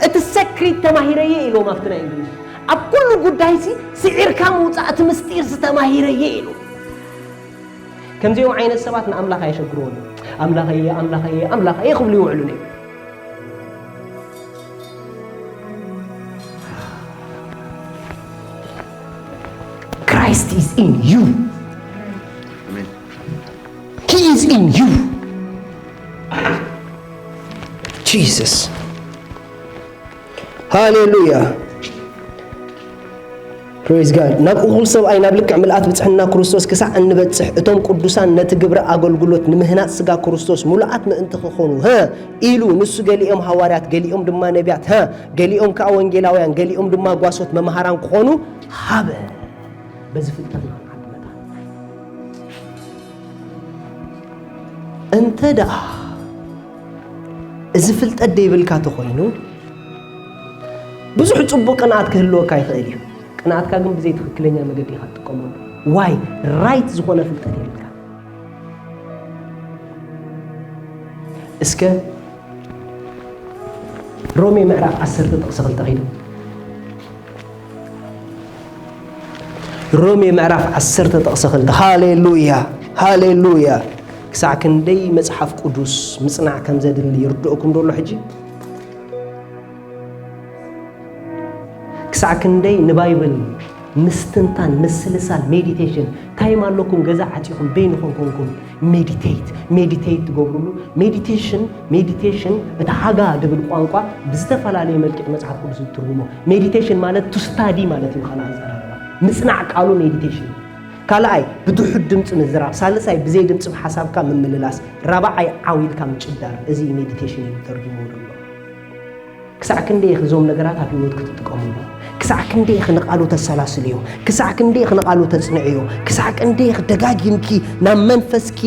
እቲ ሰክሪት ተማሂረየ ኢሎም ኣብቲ ናይ እንግሊዝ። ኣብ ኩሉ ጉዳይሲ ስዒርካ ምውፃእ እቲ ምስጢርሲ ተማሂረየ ኢሉ። ከምዚኦም ዓይነት ሰባት ንኣምላኽ ኣየሸግርዎን እዮም። ኣምላኸየ፣ ኣምላኸየ፣ ኣምላኸየ ክብሉ ይውዕሉ ነይሩ። Christ is in you. He is in you. Jesus. ሃሌሉያ። Praise God። ናብ እኹል ሰብኣይ ናብ ልክዕ ምልኣት ብጽሕና ክርስቶስ ክሳዕ እንበጽሕ፣ እቶም ቅዱሳን ነቲ ግብረ ኣገልግሎት ንምህናጽ ስጋ ክርስቶስ ምሉኣት ምእንቲ ክኾኑ፣ ሀ፣ ኢሉ፣ ንሱ ገሊኦም ሃዋርያት፣ ገሊኦም ድማ ነቢያት፣ ሀ፣ ገሊኦም ከኣ ወንጌላውያን፣ ገሊኦም ድማ ጓሶት መምሃራን ክኾኑ ሃበ። በዚ ፍልጠት ኢና ንዓቢ መታን። እንተ ደኣ እዚ ፍልጠት ደይብልካ ተኾይኑ፣ ብዙሕ ጽቡቕ ቅንኣት ክህልወካ ይኽእል እዩ። ቅንኣትካ ግን ብዘይ ትኽክለኛ መገዲ ኢኻ ትጥቀመሉ። ዋይ? ራይት ዝኾነ ፍልጠት የብልካ። እስከ ሮሜ ምዕራፍ ዓሰርተ ጥቕሲ ክልተ ኺዱ። ሮሜ ምዕራፍ ዓሰርተ ጥቕሲ ክልተ። ሃሌሉያ፣ ሃሌሉያ። ክሳዕ ክንደይ መጽሓፍ ቅዱስ ምጽናዕ ከም ዘድሊ ይርድእኩም ዶ ኣሎ ሕጂ? ክሳዕ ክንደይ ንባይብል ምስትንታን፣ ምስልሳል፣ ሜዲቴሽን፣ ታይም ኣለኩም፣ ገዛ ዓጺኹም በይንኹም ኮንኩም ሜዲቴት፣ ሜዲቴት ትገብሩሉ። ሜዲቴሽን፣ ሜዲቴሽን፣ እቲ ሃጋ ድብል ቋንቋ ብዝተፈላለየ መልክዕ መጽሓፍ ቅዱስ ዝትርጉሞ። ሜዲቴሽን ማለት ቱ ስታዲ ማለት እዩ፣ ካልእ ኣዘራርባ። ምጽናዕ ቃሉ ሜዲቴሽን። ካልኣይ፣ ብትሑት ድምጺ ምዝራብ። ሳልሳይ፣ ብዘይ ድምጺ ብሓሳብካ ምምልላስ። ራብዓይ፣ ዓው ኢልካ ምጭዳር። እዚ እዩ ሜዲቴሽን እዩ ተርጉሞ ዘሎ። ክሳዕ ክንደይ ኢኺ እዞም ነገራት ኣብ ህይወትኪ ትጥቀምሉ? ክሳዕ ክንደይ ኢኺ ንቓሉ ተሰላስልዮ? ክሳዕ ክንደይ ኢኺ ንቓሉ ተጽንዕዮ? ክሳዕ ክንደይ ኢኺ ደጋጊምኪ ናብ መንፈስኪ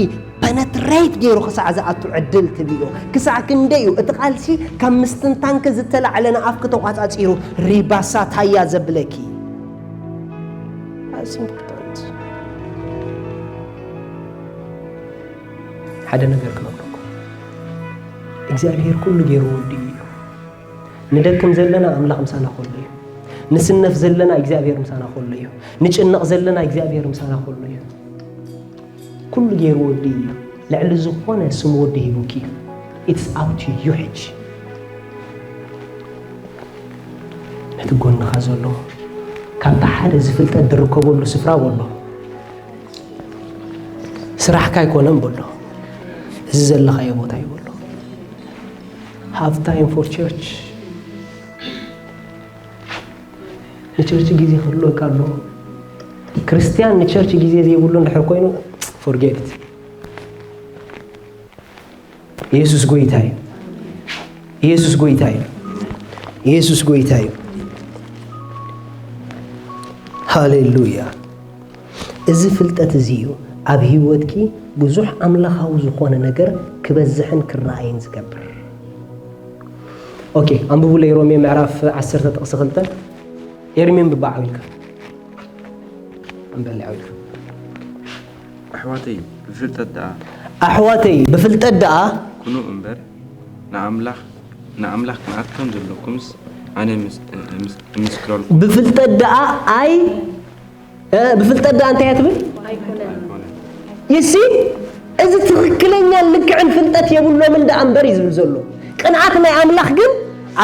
ፐነትሬት ገይሩ ክሳዕ ዝኣቱ ዕድል ትብዮ? ክሳዕ ክንደይ እዩ እቲ ቃልሲ ካብ ምስትንታንኪ ዝተላዕለ ንኣፍኪ ተቋጻጺሩ ሪባሳታያ ዘብለኪ? That's important። ሓደ ነገር ክነግረኩም። እግዚኣብሔር ኩሉ ገይሩ ወዲኡ እዩ። ንደክም ዘለና ኣምላኽ ምሳና ከሎ እዩ። ንስነፍ ዘለና እግዚኣብሔር ምሳና ከሎ እዩ። ንጭነቕ ዘለና እግዚኣብሔር ምሳና ከሎ እዩ። ኩሉ ገይሩ ወዲኡ እዩ። ልዕሊ ዝኾነ ስም ወዲ ሂቡኪ እዩ። It's up to you ሕጂ። ነቲ ጎንኻ ዘሎ ካብቲ ሓደ እዚ ፍልጠት ዝርከበሉ ስፍራ በሎ። ስራሕካ ኣይኮነን በሎ። እዚ ዘለኻዮ ቦታ ይበሎ። Have time for church። ንቸርች ግዜ ክህልወካ ኣለዎ። ክርስትያን ንቸርች ግዜ ዘይብሉ እንድሕር ኮይኑ፣ forget it። ኢየሱስ ጎይታ እዩ። ኢየሱስ ጎይታ እዩ። ኢየሱስ ጎይታ እዩ። ሃሌሉያ። እዚ ፍልጠት እዚ እዩ ኣብ ህይወትኪ ብዙሕ ኣምላኻዊ ዝኾነ ነገር ክበዝሕን ክረኣይን ዝገብር። ኦኬ፣ ኣንብቡለይ ሮሜ ምዕራፍ ዓሰርተ ጥቕሲ ክልተ። ኤርሚ፣ ኣንብባ ዓው ኢልካ። ኣንበሊ ዓው ኢልካ። ኣሕዋተይ፣ ብፍልጠት ደኣ ኣሕዋተይ፣ ብፍልጠት ደኣ ኩኑ እምበር፣ ንኣምላኽ፣ ንኣምላኽ ቅንኣት ከም ዘለኩምስ ኣነ ምስ-፣ ምስ-፣ እምስክረልኩም። ብፍልጠት ደኣ ኣይ-፣ እ፣ ብፍልጠት ደኣ እንታይ እያ ትብል? ኣይኮነን። ይሲ፣ እዚ ትኽክለኛን ልክዕን ፍልጠት የብሎምን ደኣ እምበር እዩ ዝብል ዘሎ። ቅንኣት ናይ ኣምላኽ ግን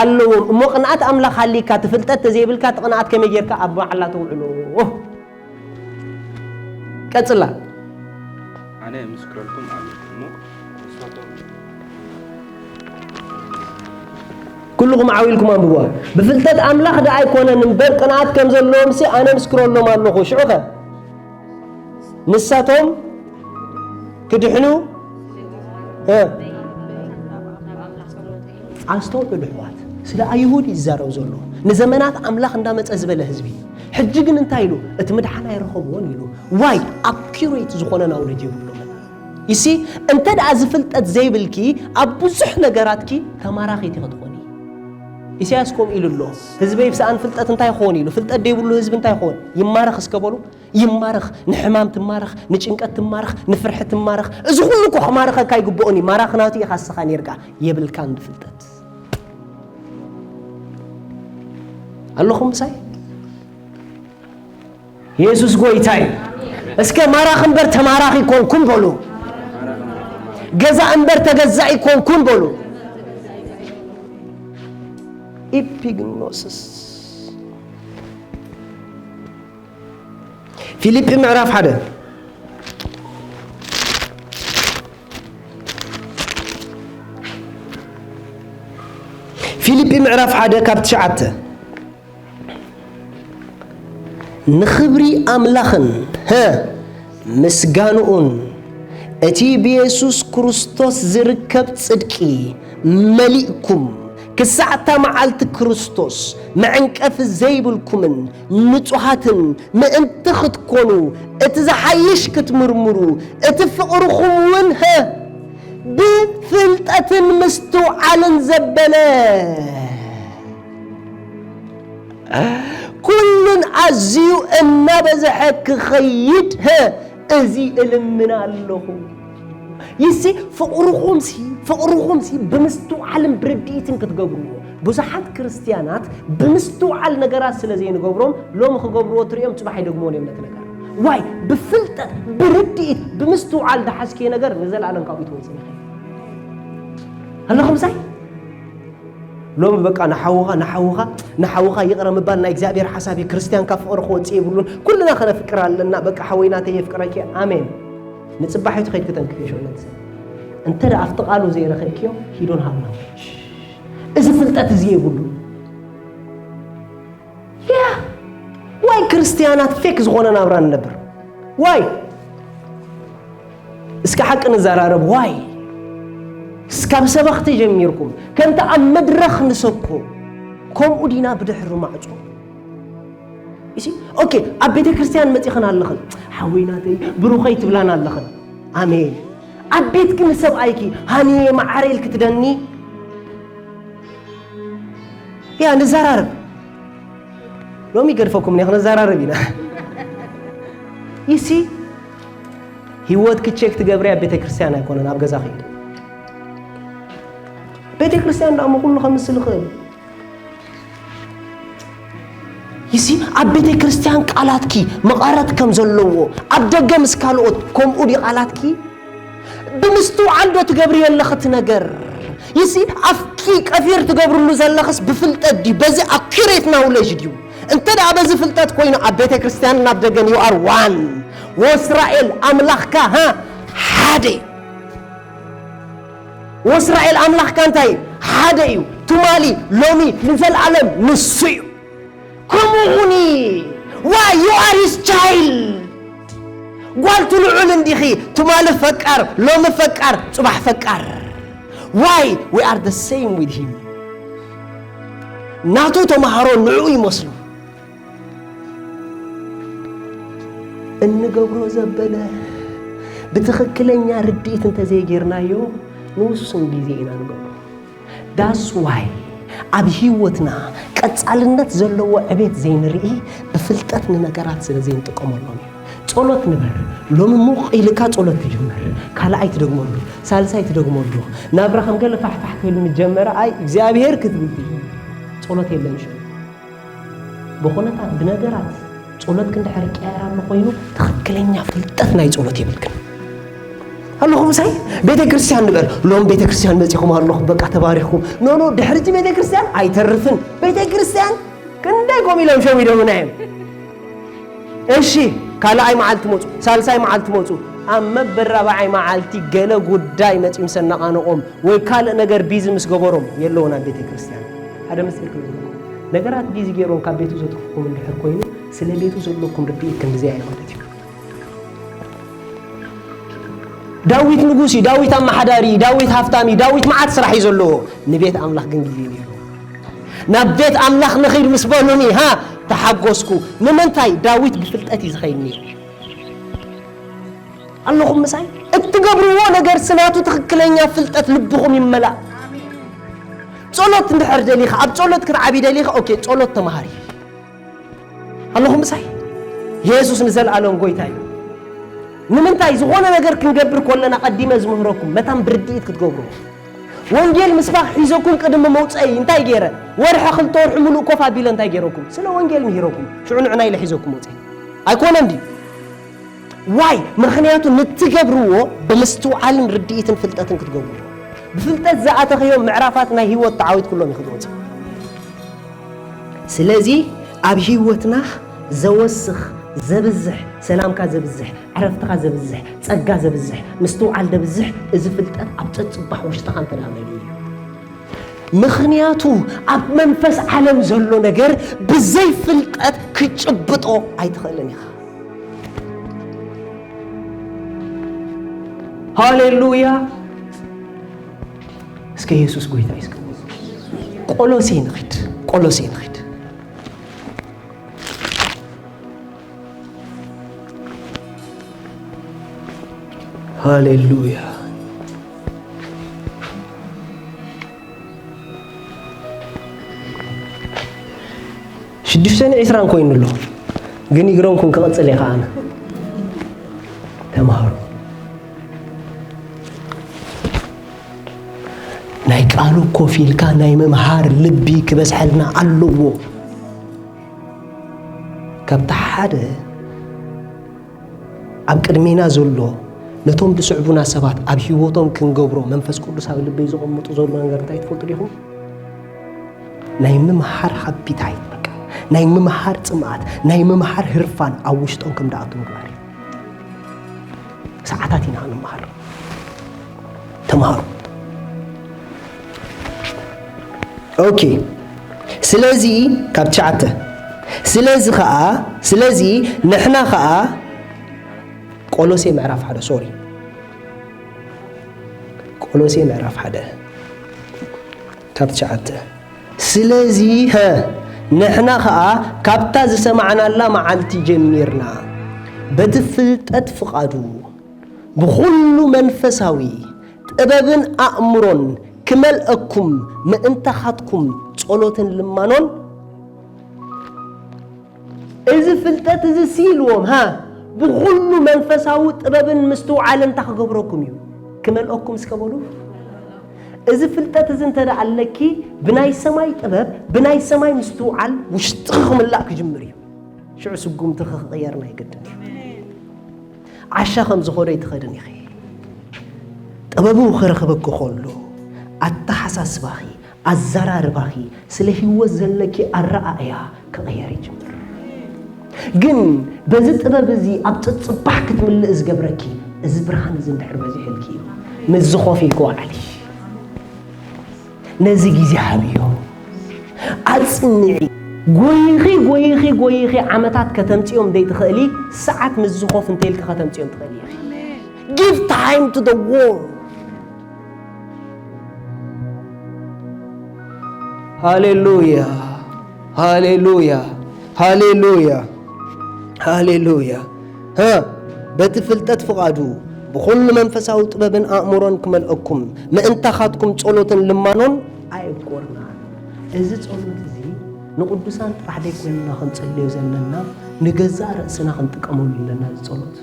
ኣለዎም። እሞ ቅንኣት ኣምላኽ ሃሊካ፣ እቲ ፍልጠት ተዘይብልካ፣ እቲ ቅንኣት ከመይ ጌርካ ኣብ መዓላ ተውዕሎ? ቀጽላ። ኣነ እምስክረልኩም ኣሎ እሞ ንሳቶም ኩልኹም ዓው ኢልኩም ኣንብብዋ። ብፍልጠት ኣምላኽ ደኣ ኣይኮነን እምበር፣ ቅንኣት ከም ዘለዎምሲ ኣነ ምስክረሎም ኣለኹ። ሽዑኸ ንሳቶም ክድሕኑ፣ እ፣ ኣስተውዕሉ ኣሕዋት፣ ስለ ኣይሁድ እዩ ዝዛረብ ዘሎ። ንዘመናት ኣምላኽ እንዳመጸ ዝበለ ህዝቢ፣ ሕጂ ግን እንታይ ኢሉ? እቲ ምድሓን ኣይረኸብዎን ኢሉ። ዋይ? ኣኩሬት ዝኾነ ናውለጅ የብሎምን። ይሲ፣ እንተ ደኣ እዚ ፍልጠት ዘይብልኪ፣ ኣብ ብዙሕ ነገራትኪ ተማራኺት ኢኺ ትኾኒ። ኢሳያስ ከምኡ ኢሉ ኣሎ። ህዝበይ ብሰኣን ፍልጠት እንታይ ይኾን ኢሉ። ፍልጠት ዘይብሉ ህዝቢ እንታይ ይኾን? ይማረኽ እስከ በሉ። ይማረኽ፣ ንሕማም ትማረኽ፣ ንጭንቀት ትማረኽ፣ ንፍርሒ ትማረኽ። እዚ ኩሉ እኮ ክማረኸካ ኣይግብኦን እዩ። ማራኺ ናቱ ኢኻ እስኻ ኔርካ። የብልካን ፍልጠት። ኣለኹም ምሳይ? የሱስ ጎይታ እዩ። እስከ ማራኺ እምበር ተማራኺ ኣይኮንኩን በሉ። ገዛኢ እምበር ተገዛኢ ኣይኮንኩን በሉ። ኢፒግኖስስ። ፊልጲ ምዕራፍ ሓደ። ፊልጲ ምዕራፍ ሓደ ካብ ትሽዓተ። ንኽብሪ ኣምላኽን፣ ሀ፣ ምስጋንኡን፣ እቲ ብየሱስ ክርስቶስ ዝርከብ ጽድቂ መሊእኩም፣ ክሳዕ እታ መዓልቲ ክርስቶስ መዕንቀፊ ዘይብልኩምን ንጹሃትን ምእንቲ ክትኮኑ፣ እቲ ዝሓይሽ ክትምርምሩ፣ እቲ ፍቕርኹም እውን፣ ሀ፣ ብፍልጠትን ምስትውዓልን ዘበለ፣ ኩሉን ኣዝዩ እናበዝሐ ክኸይድ፣ ሀ፣ እዚ እልምን ኣለኹ። ይሲ፣ ፍቕርኹምሲ፣ ፍቕርኹምሲ ብምስትውዓልን ብርድኢትን ክትገብርዎ። ብዙሓት ክርስትያናት ብምስትውዓል ነገራት ስለ ዘይንገብሮም፣ ሎሚ ክገብርዎ ትርእዮም፣ ጽባሕ ይደግምዎን እዮም ነቲ ነገር። ዋይ? ብፍልጠት፣ ብርድኢት፣ ብምስትውዓል ዝሓዝክዮ ነገር ንዘለኣለም ካብኡ ኣይትወጽእን ኢኺ። ኣለኹም ምሳይ? ሎሚ በቃ ንሓውኻ፣ ንሓውኻ፣ ንሓውኻ ይቕረ ምባል ናይ እግዚኣብሔር ሓሳብ እዩ። ክርስትያን ካብ ፍቕሪ ክወጽእ የብሉን። ኩልና ከነፍቅር ኣለና። በቃ ሓወይ ናተይ የፍቅረኪ። ኣሜን። ንጽባሒቱ ከይድ ከተንክፍዮ ሸውለት ሰብ። እንተ ደኣ ኣብቲ ቃሉ ዘይረኸብክዮ፣ he don't have knowledge። እዚ ፍልጠት እዚ የብሉ። ያ፣ ዋይ ክርስትያናት ፌክ ዝኾነ ናብራ ንነብር? ዋይ? እስከ ሓቂ ንዘራረብ። ዋይ? እስካብ ሰበኽቲ ጀሚርኩም፣ ከምቲ ኣብ መድረኽ ንሰብኮ፣ ከምኡ ዲና ብድሕሪ ማዕጾ? እሺ፣ ኦኬ፣ ኣብ ቤተ ክርስቲያን መጺኽን ኣለኽን፣ ሓወይ ናተይ፣ ብሩኸይ ትብላን ኣለኽን። ኣሜን። ኣብ ቤትኪ ንሰብኣይኪ፣ ሃኒየ፣ መዓረይ ኢልኪ ትደኒ? ያ፣ ንዘራረብ። ሎሚ ይገድፈኩም እኔ፣ ክንዘራረብ ኢና። ይሲ፣ ህይወትኪ ቼክ ትገብሪ ኣብ ቤተ ክርስቲያን ኣይኮነን፣ ኣብ ገዛ ኸይድ። ቤተ ክርስቲያን ደኣ እሞ ኩሉ ከምስል ይኽእል። ይሲ፣ ኣብ ቤተ ክርስቲያን ቃላትኪ መቐረት ከም ዘለዎ፣ ኣብ ደገ ምስ ካልኦት ከምኡ ድዩ ቃላትኪ? ብምስትውዓል ዶ ትገብርዮ ኣለኺ እቲ ነገር? ይሲ፣ ኣፍኪ ቀፊር ትገብርሉ ዘለኽስ ብፍልጠት ድዩ? በዚ ኣኩሬት ናውለጅ ድዩ? እንተ ደኣ በዚ ፍልጠት ኮይኑ ኣብ ቤተ ክርስቲያንን ኣብ ደገን you are one። ወእስራኤል ኣምላኽካ፣ ሃ፣ ሓደ። ወእስራኤል ኣምላኽካ እንታይ እዩ? ሓደ እዩ። ትማሊ፣ ሎሚ፣ ንዘለኣለም ንሱ እዩ። ከምኡ ኹኒ። Why? You are his child. ጓል ትልዑል እንዲኺ። ትማሊ ፈቃር፣ ሎሚ ፈቃር፣ ጽባሕ ፈቃር። Why? We are the same with him. ናቱ ተማሃሮ ንዑ ይመስሉ። እንገብሮ ዘበለ ብትኽክለኛ ርድኢት እንተዘይጌርናዮ፣ ንውሱን ግዜ ኢና ንገብሮ። That's why ኣብ ህይወትና ቀጻልነት ዘለዎ ዕቤት ዘይንርኢ፣ ብፍልጠት ንነገራት ስለ ዘይንጥቀመሎም እዩ። ጸሎት ንበር። ሎሚ ሙቕ ኢልካ ጸሎት ትጅምር። ካልኣይ ትደግመሉ፣ ሳልሳይ ትደግመሉ። ናብራ ከም ገለ ፋሕፋሕ ክብል ምስ ጀመረ፣ ኣይ እግዚኣብሔር ክትብል ትጅምር። ጸሎት የለን ሽዑ። ብኹነታት፣ ብነገራት ጸሎትኪ እንድሕር ይቀየር ኣሎ ኮይኑ፣ ትኽክለኛ ፍልጠት ናይ ጸሎት የብልክን። ኣለኹም ምሳይ? ቤተ ክርስቲያን ንበር። ሎም ቤተ ክርስቲያን መጺኹም ኣለኹም፣ በቃ ተባሪኽኩም። ኖ፣ ኖ፣ ድሕሪ እቲ ቤተ ክርስቲያን ኣይተርፍን። ቤተ ክርስቲያን ክንደይ ኮም ኢሎም ሸዊዶምና እዮም። እሺ፣ ካልኣይ መዓልቲ መጹ፣ ሳልሳይ መዓልቲ መጹ። ኣብ መበል ራብዓይ መዓልቲ ገለ ጉዳይ መጺኡ ምስ ኣነቓነቖም ወይ ካልእ ነገር ቢዚ ምስ ገበሮም የለውን ኣብ ቤተ ክርስቲያን። ሓደ ምስጢር ክነግረኩም። ነገራት ቢዚ ገይሮም ካብ ቤቱ ዘጥፍእኩም እንድሕር ኮይኑ፣ ስለ ቤቱ ዘለኩም ርድኢት ክንድዚኣ እያ ማለት እዩ። ዳዊት ንጉስ እዩ፣ ዳዊት ኣመሓዳሪ እዩ፣ ዳዊት ሃፍታም እዩ፣ ዳዊት መዓት ስራሕ እዩ ዘለዎ። ንቤት ኣምላኽ ግን ግዜ ነይሩ። ናብ ቤት ኣምላኽ ንኺድ ምስ በሉኒ፣ ሃ፣ ተሓጎስኩ። ንምንታይ? ዳዊት ብፍልጠት እዩ ዝኸይድ ነይሩ። ኣለኹም ምሳይ? እትገብርዎ ነገር ስናቱ ትኽክለኛ ፍልጠት ልብኹም ይመላእ። ጸሎት እንድሕር ደሊኻ፣ ኣብ ጸሎት ክትዓቢ ደሊኻ፣ ኦኬ፣ ጸሎት ተማሃሪ። ኣለኹም ምሳይ? የሱስ ንዘለኣለም ጎይታ እዩ። ንምንታይ? ዝኾነ ነገር ክንገብር ከለና ቀዲመ ዝምህረኩም፣ መታን ብርድኢት ክትገብርዎ። ወንጌል ምስባኽ ሒዘኩም ቅድሚ መውጸኢ እንታይ ገይረ? ወርሒ፣ ክልተ ወርሒ ሙሉእ ኮፍ ኣቢለ እንታይ ገይረኩም? ስለ ወንጌል ምሂረኩም። ሽዑ ንዕና ኢለ ሒዘኩም መውጸኢ። ኣይኮነን ድዩ? ዋይ? ምኽንያቱ ንትገብርዎ ብምስትውዓልን ርድኢትን ፍልጠትን ክትገብርዎ። ብፍልጠት ዝኣተኽዮም ምዕራፋት ናይ ህይወት ተዓዊት ኩሎም እዩ ክትወጽእ። ስለዚ ኣብ ህይወትና ዘወስኽ፣ ዘብዝሕ፣ ሰላምካ ዘብዝሕ፣ ዕረፍትኻ ዘብዝሕ፣ ጸጋ ዘብዝሕ፣ ምስትውዓል ዘብዝሕ፣ እዚ ፍልጠት ኣብ ጸጽባሕ ውሽጥኻ እንተ ደኣ መሊኡ እዩ። ምኽንያቱ ኣብ መንፈስ ዓለም ዘሎ ነገር ብዘይ ፍልጠት ክትጭብጦ ኣይትኽእልን ኢኻ። ሃሌሉያ! እስከ የሱስ ጎይታ እዩ። እስከ ቆሎሴ ንኺድ፣ ቆሎሴ ንኺድ። ሃሌሉያ። ሽዱሽተን ዒስራን ኮይኑ ኣሎ፣ ግን ይግረምኩም ክቕጽል እየ ከዓነ። ተምሃሩ። ናይ ቃሉ ኮፍ ኢልካ ናይ ምምሃር ልቢ ክበዝሐልና ኣለዎ። ካብቲ ሓደ ኣብ ቅድሜና ዘሎ፣ ነቶም ዝስዕቡና ሰባት ኣብ ህይወቶም ክንገብሮ መንፈስ ቅዱስ ኣብ ልበይ ዘቐምጡ ዘሎ ነገር እንታይ ትፈልጡ ዲኹም? ናይ ምምሃር ሃፒታይት፣ በቃ ናይ ምምሃር ጽምኣት፣ ናይ ምምሃር ህርፋን ኣብ ውሽጦም ከም ደኣቱ ምግባር እዩ። ሰዓታት ኢና ክንመሃር። ተምሃሩ። ኦኬ። ስለዚ ካብ ትሽዓተ፣ ስለዚ ኸኣ፣ ስለዚ ንሕና ኸኣ፣ ቆሎሴ ምዕራፍ ሓደ፣ ሶሪ፣ ቆሎሴ ምዕራፍ ሓደ ካብ ትሽዓተ። ስለዚ ሀ ንሕና ኸኣ ካብታ ዝሰማዕናላ መዓልቲ ጀሚርና በቲ ፍልጠት ፍቓዱ ብኹሉ መንፈሳዊ ጥበብን ኣእምሮን ክመልአኩም ምእንታኻትኩም ጸሎትን ልማኖን። እዚ ፍልጠት እዚ ሲልዎም፣ ሃ፣ ብኹሉ መንፈሳዊ ጥበብን ምስትውዓልን እንታይ ክገብረኩም እዩ? ክመልአኩም እስከ በሉ። እዚ ፍልጠት እዚ እንተ ደኣ ኣለኪ፣ ብናይ ሰማይ ጥበብ፣ ብናይ ሰማይ ምስትውዓል ውሽጥኺ ክምላእ ክጅምር እዩ። ሽዑ ስጉምትኺ ክቕየር ናይ ግድን እዩ። ዓሻ ከም ዝኾነ ኣይትኸድን ኢኺ። ጥበቡ ክረኽበኪ ከሎ፣ ኣተሓሳስባኺ፣ ኣዘራርባኺ፣ ስለ ህይወት ዘለኪ ኣረኣእያ ክቕየር ይጅምር። ግን በዚ ጥበብ እዚ ኣብ ጽጽባሕ ክትምልእ ዝገብረኪ እዚ ብርሃን እዚ እንድሕር በዚሑልኪ እዩ። ምስዚ ኮፍ ኢልኪ ወዓሊ። ነዚ ግዜ ሃብዮ። ኣጽንዒ። ጎይኺ፣ ጎይኺ፣ ጎይኺ ዓመታት ከተምጽዮም ዘይትኽእሊ፣ ሰዓት ምስ ዝኾፍ እንተ ኢልኪ ከተምጽዮም ትኽእሊ ኢኺ። Give time to the world. ሃሌሉያ፣ ሃሌሉያ፣ ሃሌሉያ፣ ሃሌሉያ። ሃ፣ በቲ ፍልጠት ፍቓዱ ብኹሉ መንፈሳዊ ጥበብን ኣእምሮን ክመልአኩም ምእንታኻትኩም ጸሎትን ልማኖን ኣየብቆርና። እዚ ጸሎት እዚ ንቅዱሳን ጥራሕ ደይኮንና ክንጽልዮ ዘለና፣ ንገዛእ ርእስና ክንጥቀመሉ ኣለና። እዚ ጸሎት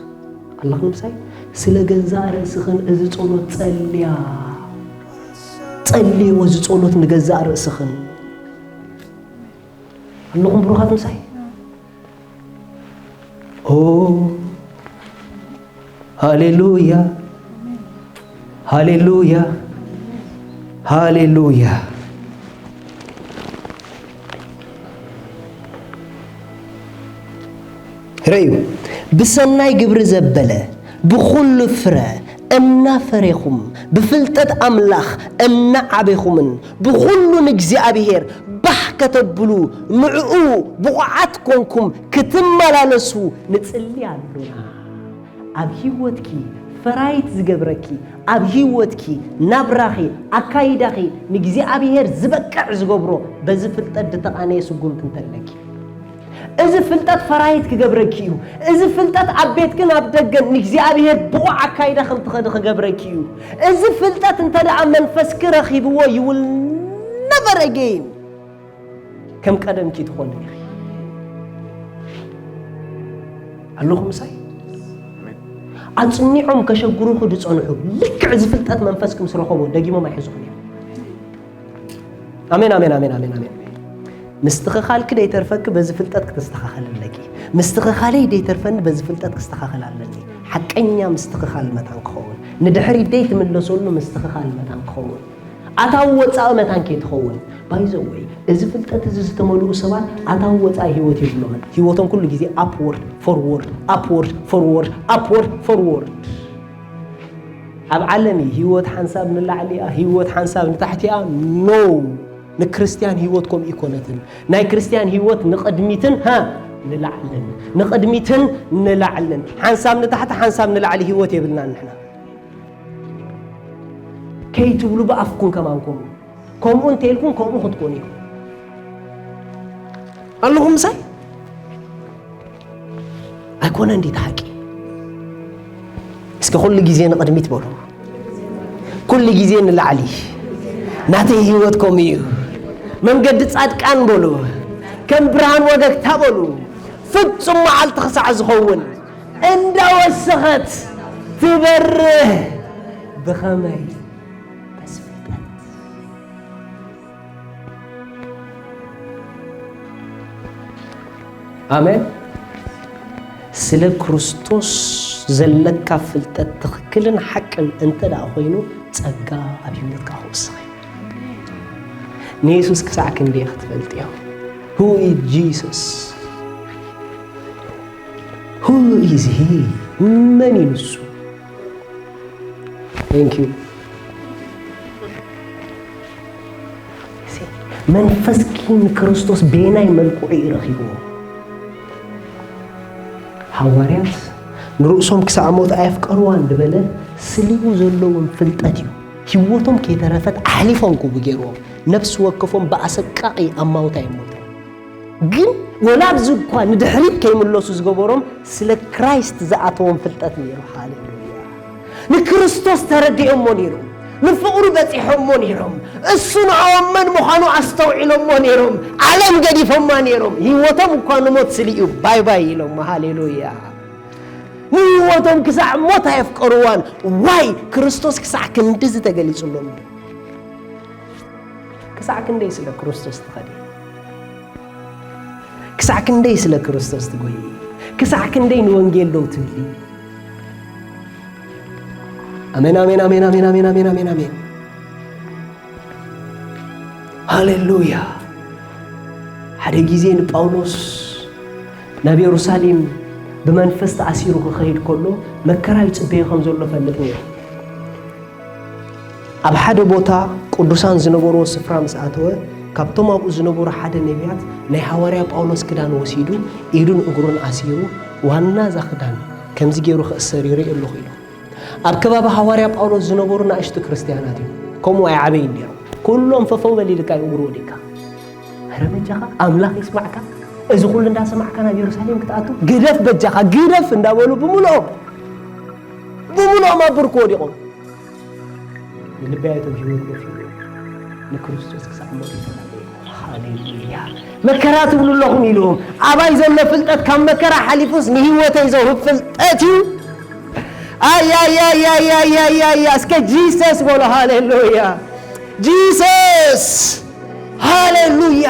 ኣለኹም ምሳይ? ስለ ገዛእ ርእስኽን እዚ ጸሎት ጸልያ። ጸልዮ እዚ ጸሎት ንገዛእ ርእስኽን። ኣለኹም ብሩኻት ምሳይ? ኦ፣ ሃሌሉያ፣ ሃሌሉያ፣ ሃሌሉያ። ርእዩ፣ ብሰናይ ግብሪ ዘበለ፣ ብኹሉ ፍረ እናፈሬኹም፣ ብፍልጠት ኣምላኽ እናዓቤኹምን፣ ብኹሉ ንእግዚኣብሔር ባህ ከተብሉ፣ ንዕኡ ብቑዓት ኮንኩም ክትመላለሱ ንጽሊ ኣሎና። ኣብ ህይወትኪ ፈራይት ዝገብረኪ፣ ኣብ ህይወትኪ ናብራኺ፣ ኣካይዳኺ ንእግዚኣብሔር ዝበቅዕ ዝገብሮ በዚ ፍልጠት ዝተቓነየ ስጉምቲ እንተለኪ፣ እዚ ፍልጠት ፈራይት ክገብረኪ እዩ። እዚ ፍልጠት ኣብ ቤትክን ኣብ ደገን ንእግዚኣብሔር ብቑዕ ኣካይዳ ከም ትኸዲ ክገብረኪ እዩ። እዚ ፍልጠት እንተ ደኣ መንፈስኪ ረኺብዎ፣ you will never again ከም ቀደምኪ ትኾኒ ኢኺ። ኣለኹም ምሳይ? ኣጽኒዖም ከሸግሩኺ ዝጸንሑ፣ ልክዕ እዚ ፍልጠት መንፈስኪ ምስ ረኸቦ፣ ደጊሞም ኣይሕዙኽን እዮም። ኣሜን፣ ኣሜን፣ ኣሜን፣ ኣሜን፣ ኣሜን። ምስትኽኻልኪ ደይተርፈኪ በዚ ፍልጠት ክትስተኻኸል ኣለኪ። ምስትኽኻለይ ደይተርፈኒ በዚ ፍልጠት ክስተኻኸል ኣለኒ። ሓቀኛ ምስትኽኻል መታን ክኸውን፣ ንድሕሪት ደይትምለሰሉ ምስትኽኻል መታን ክኸውን፣ ኣታዊ ወጻኢ መታን ከይትኸውን። ባይዘወይ፣ እዚ ፍልጠት እዚ ዝተመልኡ ሰባት ኣታዊ ወጻኢ ህይወት የብሎምን። ህይወቶም ኩሉ ግዜ ኣፕወርድ፣ ፎርወርድ፣ ኣፕወርድ፣ ፎርወርድ፣ ኣፕወርድ፣ ፎርወርድ። ኣብ ዓለም እዩ ህይወት ሓንሳብ ንላዕሊ እያ፣ ህይወት ሓንሳብ ንታሕቲ እያ። ኖ፣ ንክርስትያን ህይወት ከምኡ ኣይኮነትን። ናይ ክርስትያን ህይወት ንቕድሚትን፣ ሃ፣ ንላዕልን፣ ንቕድሚትን ንላዕልን። ሓንሳብ ንታሕቲ፣ ሓንሳብ ንላዕሊ ህይወት የብልናን ንሕና። ከይትብሉ ብኣፍኩም ከማን ከምኡ። ከምኡ እንተ ኢልኩም ከምኡ ክትኮኑ ኢኹም። ኣለኹም ምሳይ? ኣይኮነን ድዩ እቲ ሓቂ? እስከ ኩሉ ግዜ ንቕድሚት በሉ። ኩሉ ግዜ ንላዕሊ። ናተይ ህይወት ከምኡ እዩ። መንገዲ ጻድቃን በሉ። ከም ብርሃን ወገግታ በሉ። ፍጹም መዓልቲ ክሳዕ ዝኸውን እንዳወሰኸት ትበርህ። ብኸመይ? በዚ ፍልጠት። ኣሜን። ስለ ክርስቶስ ዘለካ ፍልጠት ትኽክልን ሓቅን እንተ ደኣ ኮይኑ፣ ጸጋ ኣብ ህይወትካ ክውስኽ እዩ። ንየሱስ ክሳዕ ክንደይ ክትፈልጥዮ? Who is Jesus? Who is he? መን እዩ ንሱ? Thank you። መንፈስኪ ንክርስቶስ በየናይ መልክዑ እዩ ረኺብዎ? ሃዋርያት ንርእሶም ክሳዕ ሞት ኣየፍቀርዋን ዝበለ ስሊቡ ዘለዎም ፍልጠት እዩ። ህይወቶም ከይተረፈት ኣሕሊፎም ክህቡ ገይርዎም። ነፍሲ ወከፎም ብኣሰቃቒ ኣማውታ ይሞቱ። ግን ወላ ኣብዚ እኳ ንድሕሪት ከይምለሱ ዝገበሮም ስለ ክራይስት ዝኣተዎም ፍልጠት ነይሩ። ሃሌሉያ። ንክርስቶስ ተረዲኦሞ ነይሮም። ንፍቕሩ በጺሖሞ ነይሮም። እሱ ንዕኦም መን ምዃኑ ኣስተውዒሎሞ ነይሮም። ዓለም ገዲፎማ ነይሮም። ህይወቶም እኳ ንሞት ስሊኡ ባይ ባይ ኢሎም። ሃሌሉያ። ንህይወቶም ክሳዕ ሞት ኣየፍቀርዋን። ዋይ? ክርስቶስ ክሳዕ ክንድዚ ተገሊጹሎም። ክሳዕ ክንደይ ስለ ክርስቶስ ትኸዲ? ክሳዕ ክንደይ ስለ ክርስቶስ ትጎይ? ክሳዕ ክንደይ ንወንጌል ደው ትብሊ? ኣሜን፣ ኣሜን፣ ኣሜን፣ ኣሜን፣ ኣሜን፣ ኣሜን፣ ኣሜን፣ ኣሜን። ሃሌሉያ። ሓደ ግዜ ንጳውሎስ ናብ የሩሳሌም ብመንፈስ ተኣሲሩ ክኸይድ ከሎ መከራ ይጽበዮ ከም ዘሎ ፈልጥ ነይሩ። ኣብ ሓደ ቦታ ቅዱሳን ዝነበርዎ ስፍራ ምስ ኣተወ፣ ካብቶም ኣብኡ ዝነበሩ ሓደ ነቢያት ናይ ሃዋርያ ጳውሎስ ክዳን ወሲዱ ኢዱን እግሩን ኣሲሩ፣ ዋና እዛ ክዳን ከምዚ ገይሩ ክእሰር ይርኢ ኣለኹ ኢሉ። ኣብ ከባቢ ሃዋርያ ጳውሎስ ዝነበሩ ናእሽቱ ክርስትያናት እዮም። ከምኡ ኣይዓበይን ነይሮም። ኩሎም ፈፈው በል ኢልካ እዩ እግሩ ወዲእካ። ኣረ በጃኻ ኣምላኽ ይስማዕካ። እዚ ኩሉ እንዳሰማዕካ ናብ የሩሳሌም ክትኣቱ ግደፍ በጃኻ ግደፍ እንዳበሉ ብምልኦም ብምልኦም ኣብ ብርኩ ወዲቖም። ንልበያቶም ህይወት ከፊሉ ንክርስቶስ ክሳዕ ሞት ይፈላለዩ። ሃሌሉያ። መከራ ትብሉ ኣለኹም ኢልዎም። ኣባይ ዘሎ ፍልጠት ካብ መከራ ሓሊፉስ ንህይወተይ ዘውህብ ፍልጠት እዩ። ኣያያያያያያያ እስከ ጂሰስ በሎ። ሃሌሉያ ጂሰስ። ሃሌሉያ።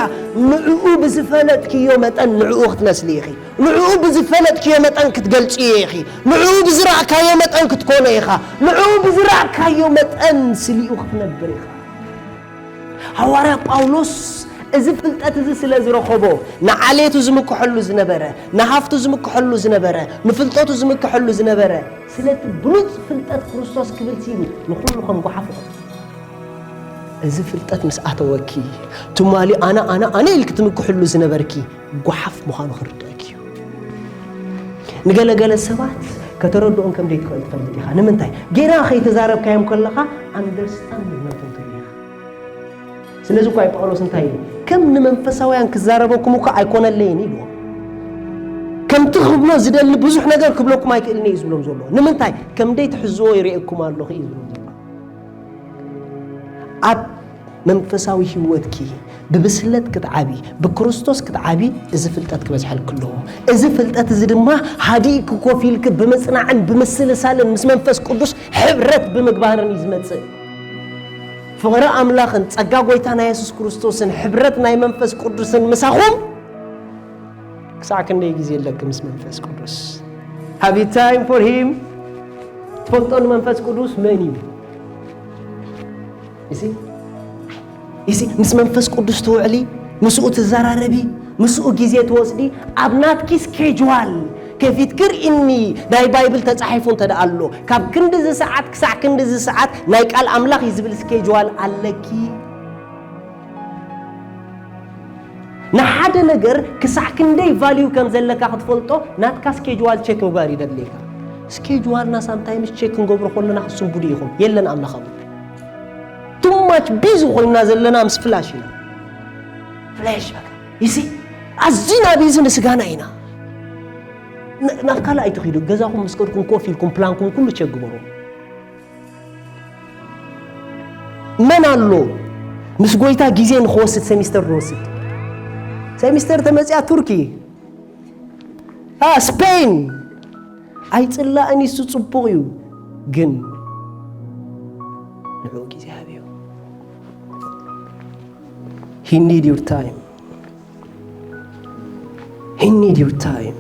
ንዕኡ ብዝፈለጥክዮ መጠን ንዕኡ ክትመስሊ ኢኺ። ንዕኡ ብዝፈለጥክዮ መጠን ክትገልጽዮ ኢኺ። ንዕኡ ብዝረእካዮ መጠን ክትኮኖ ኢኻ። ንዕኡ ብዝረእካዮ መጠን ስሊኡ ክትነብር ኢኻ። ሃዋርያ ጳውሎስ እዚ ፍልጠት እዚ ስለ ዝረኸቦ፣ ንዓሌቱ ዝምክሐሉ ዝነበረ፣ ንሃፍቱ ዝምክሐሉ ዝነበረ፣ ንፍልጠቱ ዝምክሐሉ ዝነበረ፣ ስለቲ ብሉጽ ፍልጠት ክርስቶስ ክብል ሲሉ ንኹሉ ከም ጓሓፍ ይቐጽ። እዚ ፍልጠት ምስ ኣተወኪ፣ ትማሊ ኣነ፣ ኣነ፣ ኣነ ኢልኪ ትምክሕሉ ዝነበርኪ ጓሓፍ ምዃኑ ክርድአኪ እዩ። ንገለገለ ሰባት ከተረድኦም ከም ዘይትኽእል ትፈልጥ ኢኻ። ንምንታይ? ጌና ከይተዛረብካዮም ከለኻ ኣንደርስታንድ ነቶም ትርኢ ኢኻ። ስለዚ እኳ እዩ ጳውሎስ እንታይ ኢሉ? ከም ንመንፈሳውያን ክዛረበኩም እኳ ኣይኮነለይን ኢልዎም። ከምቲ ክብሎ ዝደሊ ብዙሕ ነገር ክብለኩም ኣይክእልን እዩ ዝብሎም ዘሎ። ንምንታይ? ከም ደይ ትሕዝዎ ይርእየኩም ኣለኹ እዩ ዝብሎም ዘሎ። ኣብ መንፈሳዊ ህይወትኪ ብብስለት ክትዓቢ፣ ብክርስቶስ ክትዓቢ፣ እዚ ፍልጠት ክበዝሐልኪ ኣለዎ። እዚ ፍልጠት እዚ ድማ ሃዲእኪ ኮፍ ኢልኪ ብምጽናዕን ብምስልሳልን ምስ መንፈስ ቅዱስ ሕብረት ብምግባርን እዩ ዝመጽእ። ፍቕሪ ኣምላኽን ጸጋ ጐይታና የሱስ ክርስቶስን ሕብረት ናይ መንፈስ ቅዱስን ምሳኹም ክሳዕ ክንደይ ግዜ ኣለኪ ምስ መንፈስ ቅዱስ? Have you time for him? ትፈልጦ ንመንፈስ ቅዱስ መን እዩ? ይሲ ይሲ ምስ መንፈስ ቅዱስ ትውዕሊ፣ ምስኡ ትዘራረቢ፣ ምስኡ ግዜ ትወስዲ። ኣብ ናትኪ ስኬጅዋል ከፊትኪ ርኢኒ። ናይ ባይብል ተጻሒፉ እንተ ደኣ ኣሎ፣ ካብ ክንድዚ ሰዓት ክሳዕ ክንድዚ ሰዓት ናይ ቃል ኣምላኽ እዩ ዝብል ስኬጅዋል ኣለኪ። ንሓደ ነገር ክሳዕ ክንደይ ቫልዩ ከም ዘለካ ክትፈልጦ ናትካ ስኬጅዋል ቸክ ምግባር ይደድልየካ። ስኬጅዋልና ሳምታይምስ ቸክ ክንገብሮ ከለና ክትስንብዱ ኢኹም። የለን ኣምላኽ ኣብኡ። ቱ ማች ቢዚ ኮይና ዘለና ምስ ፍላሽ ኢና። ፍላሽ በቃ። ይሲ ኣዝና ቢዚ ንስጋና ኢና። ን-፣ ናብ ካልእ ኣይትኺዱ። ገዛኹም ምስ ከድኩም ኮፍ ኢልኩም ፕላንኩም ኩሉ ቸክ ግበሩ። መን ኣሎ ምስ ጎይታ ግዜ ንኽወስድ ሴሚስተር ንወስድ? ሴሚስተር ተመጽያ ቱርኪ፣ አ፣ ስፔን ኣይጽላእን፣ እሱ ጽቡቕ እዩ፣ ግን ንዕኡ ግዜ ሃብዮ። He need your time. He need your time.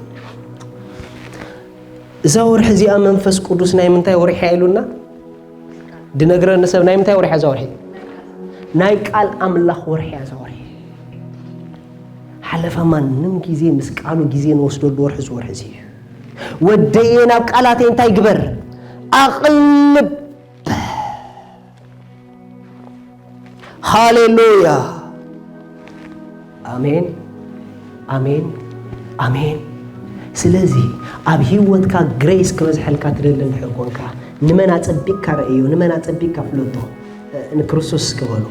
እዛ ወርሒ እዚኣ መንፈስ ቅዱስ ናይ ምንታይ ወርሒ እያ ኢሉና? ድነግረኒ ሰብ ናይ ምንታይ ወርሒ እያ እዛ ወርሒ? ናይ ቃል ኣምላኽ ወርሒ እያ እዛ ወርሒ። ሓለፋ ማንም ግዜ ምስ ቃሉ ግዜ ንወስደሉ ወርሒ እዚ ወርሒ እዚ እዩ። ወደየ ናብ ቃላተይ እንታይ ግበር? ኣቕልብ። ሃሌሉያ። ኣሜን፣ ኣሜን፣ ኣሜን። ስለዚ ኣብ ህይወትካ ግሬስ ክበዝሐልካ ትደሊ እንድሕር ኮንካ፣ ንመን ኣጸቢቅካ ረእዮ፣ ንመን ኣጸቢቅካ ፍለጦ። ንክርስቶስ እስከ በሉ።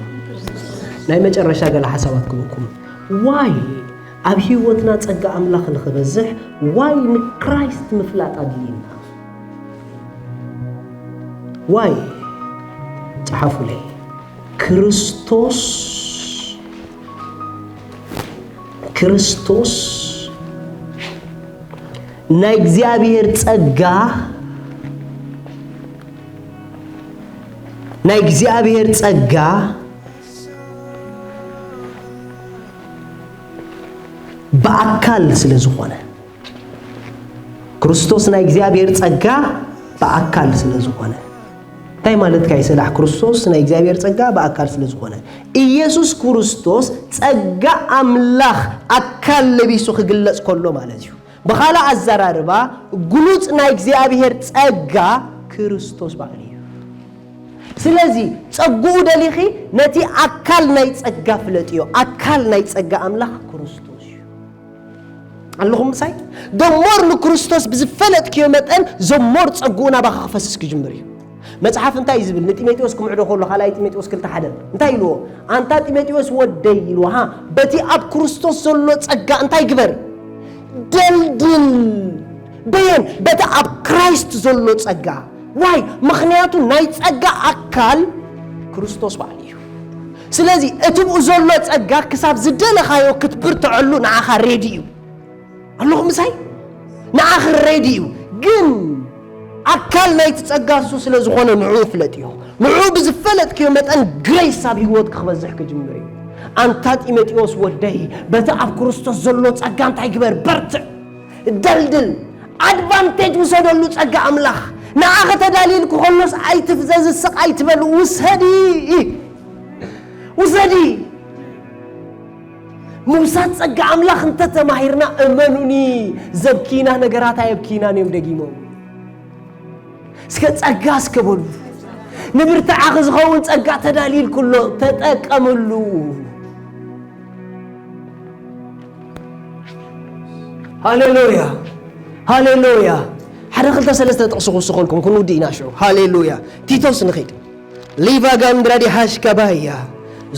ናይ መጨረሻ ገለ ሓሳባት ክህበኩም። ዋይ ኣብ ህይወትና ጸጋ ኣምላኽ ንኽበዝሕ ዋይ ንክራይስት ምፍላጥ ኣድልዩና? ዋይ ጸሓፉለይ። ክርስቶስ፣ ክርስቶስ ናይ እግዚኣብሔር ጸጋ፣ ናይ እግዚኣብሔር ጸጋ ብኣካል ስለ ዝኾነ፣ ክርስቶስ ናይ እግዚኣብሔር ጸጋ ብኣካል ስለ ዝኾነ። እንታይ ማለትካ እዩ ሰላሕ? ክርስቶስ ናይ እግዚኣብሔር ጸጋ ብኣካል ስለ ዝኾነ። ኢየሱስ ክርስቶስ ጸጋ ኣምላኽ ኣካል ለቢሱ ክግለጽ ከሎ ማለት እዩ። ብኻልእ ኣዘራርባ፣ ግሉጽ ናይ እግዚኣብሔር ጸጋ ክርስቶስ ባዕሉ እዩ። ስለዚ ጸግኡ ደሊኺ ነቲ ኣካል ናይ ጸጋ ፍለጥዮ። ኣካል ናይ ጸጋ ኣምላኽ ክርስቶስ እዩ። ኣለኹም ምሳይ? ደሞር ንክርስቶስ ብዝፈለጥክዮ መጠን ዘሞር ጸግኡ ናባኻ ክፈስስ ክጅምር እዩ። መጽሓፍ እንታይ እዩ ዝብል? ንጢሞቴዎስ ክምዕዶ ከሎ ካልኣይ ጢሞቴዎስ ክልተ ሓደ እንታይ ኢልዎ? ኣንታ ጢሞቴዎስ ወደይ ኢልዎ፣ ሃ፣ በቲ ኣብ ክርስቶስ ዘሎ ጸጋ እንታይ ግበር? ደልድል። በየን? በቲ ኣብ ክራይስት ዘሎ ጸጋ። ዋይ? ምኽንያቱ ናይ ጸጋ ኣካል ክርስቶስ ባዕሉ እዩ። ስለዚ እቲ ብኡ ዘሎ ጸጋ ክሳብ ዝደለኻዮ ክትብርትዐሉ ንዓኻ ሬዲ እዩ። ኣለኹም ምሳይ? ንዓኺ ሬዲ እዩ። ግን ኣካል ናይቲ ጸጋ እሱ ስለ ዝኾነ ንዕኡ ፍለጥዮ። ንዕኡ ብዝፈለጥክዮ መጠን ግሬስ ኣብ ህይወትኪ ክበዝሕ ክጅምር እዩ። ኣንታ ጢሞቴዎስ ወደይ፣ በቲ ኣብ ክርስቶስ ዘሎ ጸጋ እንታይ ግበር? በርትዕ፣ ደልድል፣ ኣድቫንቴጅ ውሰደሉ ጸጋ ኣምላኽ። ንዓኺ ተዳልዩልኪ ከሎስ ኣይትፍዘዚ፣ ስቕ ኣይትበሊ፣ ውሰዲ፣ ውሰዲ። ምውሳድ ጸጋ ኣምላኽ እንተ ተማሂርና፣ እመኑኒ፣ ዘብኪና ነገራት ኣየብኪናን እዮም ደጊሞም። እስከ ጸጋ እስከ በሉ። ንብርትዓኺ ዝኸውን ጸጋ ተዳልዩልኩ ኣሎ፣ ተጠቀምሉ። ሃሌሉያ፣ ሃሌሉያ። ሓደ ክልተ ሰለስተ ጥቕሲ ክውስኸልኩም ክንውድእ ኢና ሽዑ። ሃሌሉያ። ቲቶስ ንኺድ። ሊቫ ጋንድራዲ ሃሽካባያ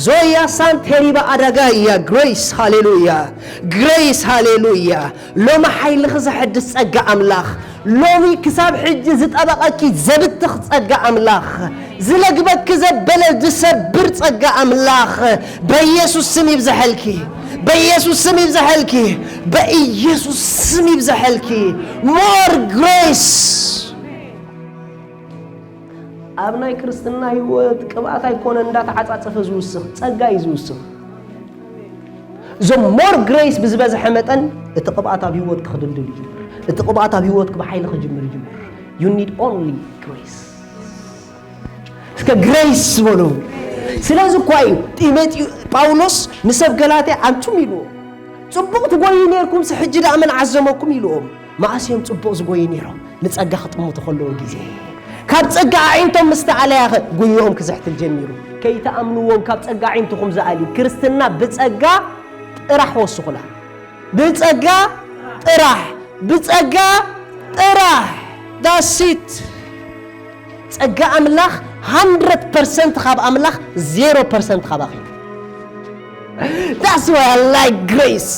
ዞያ ሳንቴሪባ ኣዳጋያ ግሬስ ሃሌሉያ፣ ግሬስ ሃሌሉያ። ሎሚ ሓይልኺ ዘሐድስ ጸጋ ኣምላኽ፣ ሎሚ ክሳብ ሕጂ ዝጠበቐኪ ዘብትኽ ጸጋ ኣምላኽ፣ ዝለግበኪ ዘበለ ዝሰብር ጸጋ ኣምላኽ በኢየሱስ ስም ይብዝሐልኪ፣ በኢየሱስ ስም ይብዝሐልኪ፣ በኢየሱስ ስም ይብዝሐልኪ። ሞር ግሬስ። ኣብ ናይ ክርስትና ህይወት ቅብኣት ኣይኮነን እንዳተዓጻጸፈ ዝውስኽ፣ ጸጋ እዩ ዝውስኽ። The more grace ብዝበዝሐ መጠን እቲ ቅብኣት ኣብ ህይወትኪ ክድልድል ይጅምር። እቲ ቅብኣት ኣብ ህይወትኪ ብሓይሊ ክጅምር ይጅምር። You need only grace። እስከ ግሬስ በሉ። ስለዚ እኳ እዩ ጢሞቴዎ-፣ ጳውሎስ ንሰብ ገላትያ ኣንቱም ኢልዎ፣ ጽቡቕ ትጎዩ ነርኩምሲ ሕጂ ደኣ መን ዓዘመኩም ኢልዎም። መኣስ እዮም ጽቡቕ ዝጎዩ ነይሮም? ንጸጋ ክጥምቱ ከለዉ ግዜ። ካብ ጸጋ ኣዒንቶም ምስ ተኣለያኸ ጉዮኦም ክዝሕትል ጀሚሩ። ከይትኣምንዎም ካብ ጸጋ ኣዒንትኹም ዝኣልዩ። ክርስትና ብጸጋ ጥራሕ ወስኹላ። ብጸጋ ጥራሕ፣ ብጸጋ ጥራሕ። That's it። ጸጋ ኣምላኽ ሃንድረድ ፐርሰንት ካብ ኣምላኽ፣ ዜሮ ፐርሰንት ካባኺ። That's why I like grace።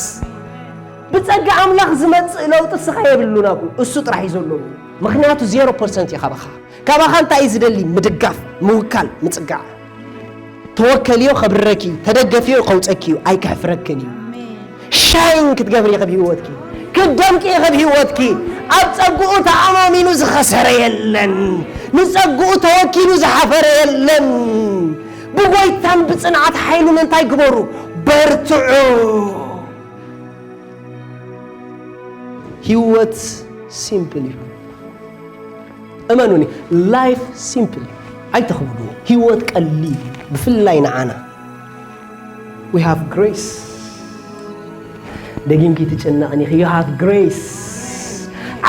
ብጸጋ ኣምላኽ ዝመጽእ ለውጢ እስኻ የብሉን ኣብኡ፣ እሱ ጥራሕ እዩ ዘለዎ። ምኽንያቱ ዜሮ ፐርሰንት እዩ ካባኻ። ካባኻ እንታይ እዩ ዝደሊ? ምድጋፍ፣ ምውካል፣ ምጽጋዕ። ተወከልዮ ከብርረኪ እዩ፣ ተደገፍዮ ከውጸኪ እዩ፣ ኣይከሕፍረክን እዩ። ሻይን ክትገብሪ ኢኺ ብህይወትኪ፣ ክትደምቂ ኢኺ ብህይወትኪ። ኣብ ጸግኡ ተኣማሚኑ ዝኸሰረ የለን፣ ንጸግኡ ተወኪሉ ዝሓፈረ የለን። ብጎይታን ብጽንዓት ሓይሉን እንታይ ግበሩ? በርትዑ። ህይወት ሲምፕል እዩ። እመኑኒ፣ ላይፍ ሲምፕል እዩ። ኣይተኽብዱ። ህይወት ቀሊል እዩ። ብፍላይ ንዓና። We have grace። ደጊምኪ ትጨነቕን ኢኺ። You have grace።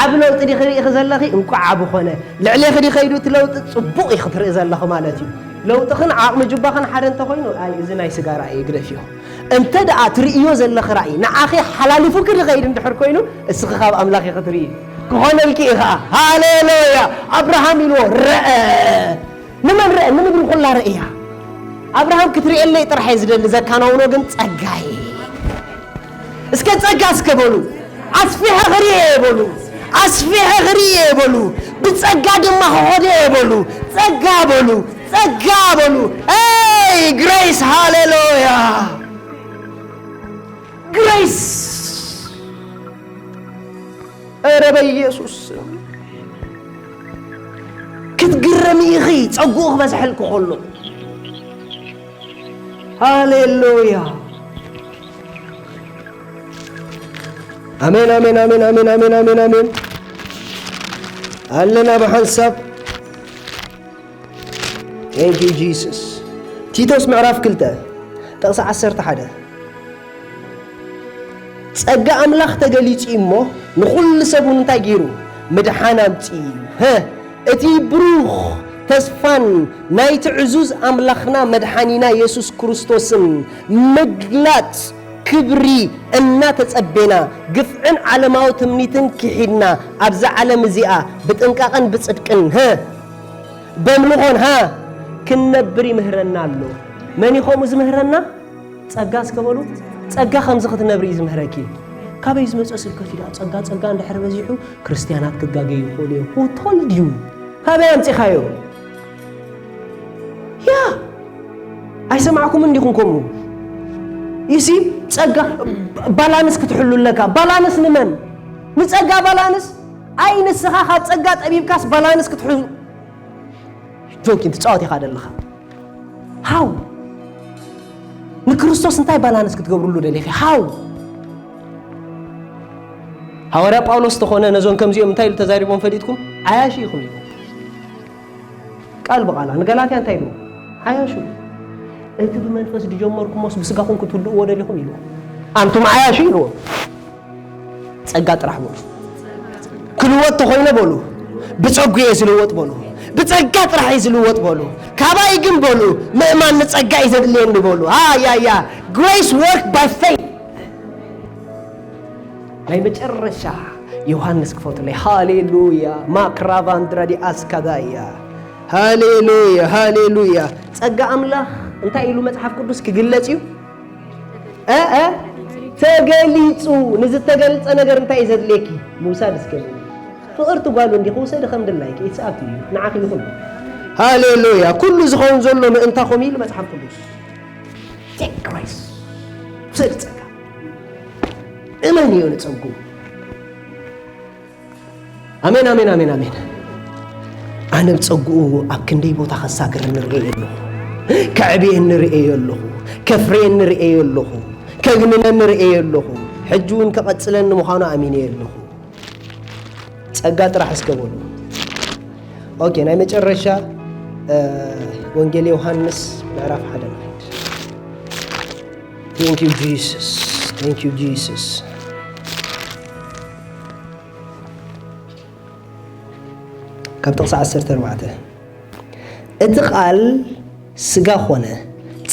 ዓቢ ለውጢ ዲኺ ርኢኺ ዘለኺ? እንቋዕ ዓቢ ኾነ። ልዕሌኺ ዲ ኸይዱ እቲ ለውጢ? ጽቡቕ ኢኺ ትርኢ ዘለኺ ማለት እዩ። ለውጥኽን ዓቕሚ ጁባኽን ሓደ እንተኾይኑ፣ ኣይ፣ እዚ ናይ ስጋ ራእይ ግደፍዮ። እንተ ደኣ ትርእዮ ዘለኺ ራእይ ንዓኺ ሓላሊፉኪ ዝኸይድ እንድሕር ኮይኑ፣ እስኺ ካብ ኣምላኽ ኢኺ ትርኢ። ክኾነልኪ እዩ ኸዓ። ሃሌሉያ! ኣብርሃም ኢልዎ ረአ። ንመን ረአ? ንምድሪ ኩላ ረእያ። ኣብርሃም ክትርእየለይ ጥራሕ እየ ዝደሊ፣ ዘከናውኖ ግን ጸጋይ። እስከ ጸጋ እስከ በሉ። ኣስፊሐ ክርእየ እየ በሉ። ኣስፊሐ ክርእየ እየ በሉ። ብጸጋ ድማ ክኸዶ እየ በሉ። ጸጋ በሉ። ጸጋ በሉ። ኤይ፣ ግሬስ፣ ሃሌሉያ። ግሬስ። ኧረ በኢየሱስ ስም። ክትግረሚ ኢኺ፣ ጸግኡ ክበዝሐልኪ ከሎ። ሃሌሉያ። ኣሜን፣ ኣሜን፣ ኣሜን፣ ኣሜን፣ ኣሜን፣ ኣሜን፣ ኣሜን። ኣለና ብሓንሳብ። Thank you Jesus። ቲቶስ ምዕራፍ ክልተ ጥቕሲ ዓሰርተ ሓደ። ጸጋ ኣምላኽ ተገሊጹ እዩ እሞ፣ ንኹሉ ሰብ እውን እንታይ ገይሩ? ምድሓን ኣምጺኡ እዩ። ሀ፣ እቲ ብሩኽ ተስፋን ናይቲ ዕዙዝ ኣምላኽና መድሓኒና የሱስ ክርስቶስን ምግላጽ ክብሪ እናተጸቤና፣ ግፍዕን ዓለማዊ ትምኒትን ክሒድና፣ ኣብዛ ዓለም እዚኣ ብጥንቃቐን ብጽድቅን፣ ሀ፣ በምልኾን፣ ሀ፣ ክንነብር ይምህረና ኣሎ። መን እዩ ከምኡ ዝምህረና? ጸጋ እስከ በሉ። ጸጋ ከምዚ ክትነብሪ እዩ ዝምህረኪ። ካበይ ዝመጸ ስብከት እዩ ደኣ? ጸጋ፣ ጸጋ እንድሕር በዚሑ ክርስትያናት ክጋገዩ ይኽእሉ እዮም። Who told you? ካበይ ኣምጺኻዮ? ያ፣ ኣይሰማዕኩምን እንዲኹም ከምኡ? ይሲ፣ ጸጋ ባላንስ ክትሕሉ ኣለካ። ባላንስ ንመን? ንጸጋ ባላንስ? ኣይ ንስኻ ካብ ጸጋ ጠቢብካስ ባላንስ ክትሕሉ? ጆኪን ትጻወት ኢኻ ደለኻ። ሃው? ንክርስቶስ እንታይ ባላንስ ክትገብርሉ ደሊኺ? ሃው? ሃዋርያ ጳውሎስ ተኾነ ነዞን ከምዚኦም እንታይ ኢሉ ተዛሪቦም ፈሊጥኩም? ዓያሹ ኢኹም ኢሉ። ቃል ብቓላ ንገላትያ እንታይ ኢሉ? ዓያሹ። እቲ ብመንፈስ ዝጀመርኩሞስ ብስጋኹም ክትውድእዎ ደሊኹም ኢሉ። ኣንቱም ዓያሹ ኢልዎ። ጸጋ ጥራሕ በሉ። ክልወጥ ተኾይነ በሉ። ብጸጉ እየ ዝልወጥ በሉ። ብጸጋ ጥራሕ እየ ዝልወጥ በሉ። ካባይ ግን በሉ፣ ምእማን ንጸጋ እዩ ዘድልየኒ በሉ። ኣያያ። Grace work by faith። ናይ መጨረሻ ዮሃንስ ክፈቱለይ። ሃሌሉያ። ማክራቫንድራዲ ኣስካዳያ። ሃሌሉያ፣ ሃሌሉያ። ጸጋ ኣምላኽ እንታይ ኢሉ መጽሓፍ ቅዱስ ክግለጽ እዩ? እ፣ እ፣ ተገሊጹ። ንዝተገልጸ ነገር እንታይ እዩ ዘድልየኪ? ምውሳድ እስከ። ፍቕርቲ ጓሉ እንዲኹ ውሰዲ ከም ድላይኪ። It's up to you። ንዓኺ ይኹን። ሃሌሉያ። ኩሉ ዝኸውን ዘሎ ምእንታኹም ኢሉ መጽሓፍ ቅዱስ። Take Christ። ውሰዲ ጸጋ። እመን እዩ ንጸጉ። ኣሜን፣ ኣሜን፣ ኣሜን፣ ኣሜን። ኣነ ብጸግኡ ኣብ ክንደይ ቦታ ከሳግር ንርእየ ኣለኹ። ከዕብየ ንርእየ ኣለኹ። ከፍርየ ንርእየ ኣለኹ። ከግንነ ንርእየ ኣለኹ። ሕጂ እውን ከቐጽለኒ ምዃኑ ኣሚነ ኣለኹ። ጸጋ ጥራሕ እስከ በሉ። ኦኬ፣ ናይ መጨረሻ፣ እ፣ ወንጌል ዮሃንስ ምዕራፍ ሓደ ንኸይድ። Thank you, Jesus. Thank you, Jesus. ካብ ጥቕሲ ዓሰርተ ኣርባዕተ፣ እቲ ቃል ስጋ ኾነ፣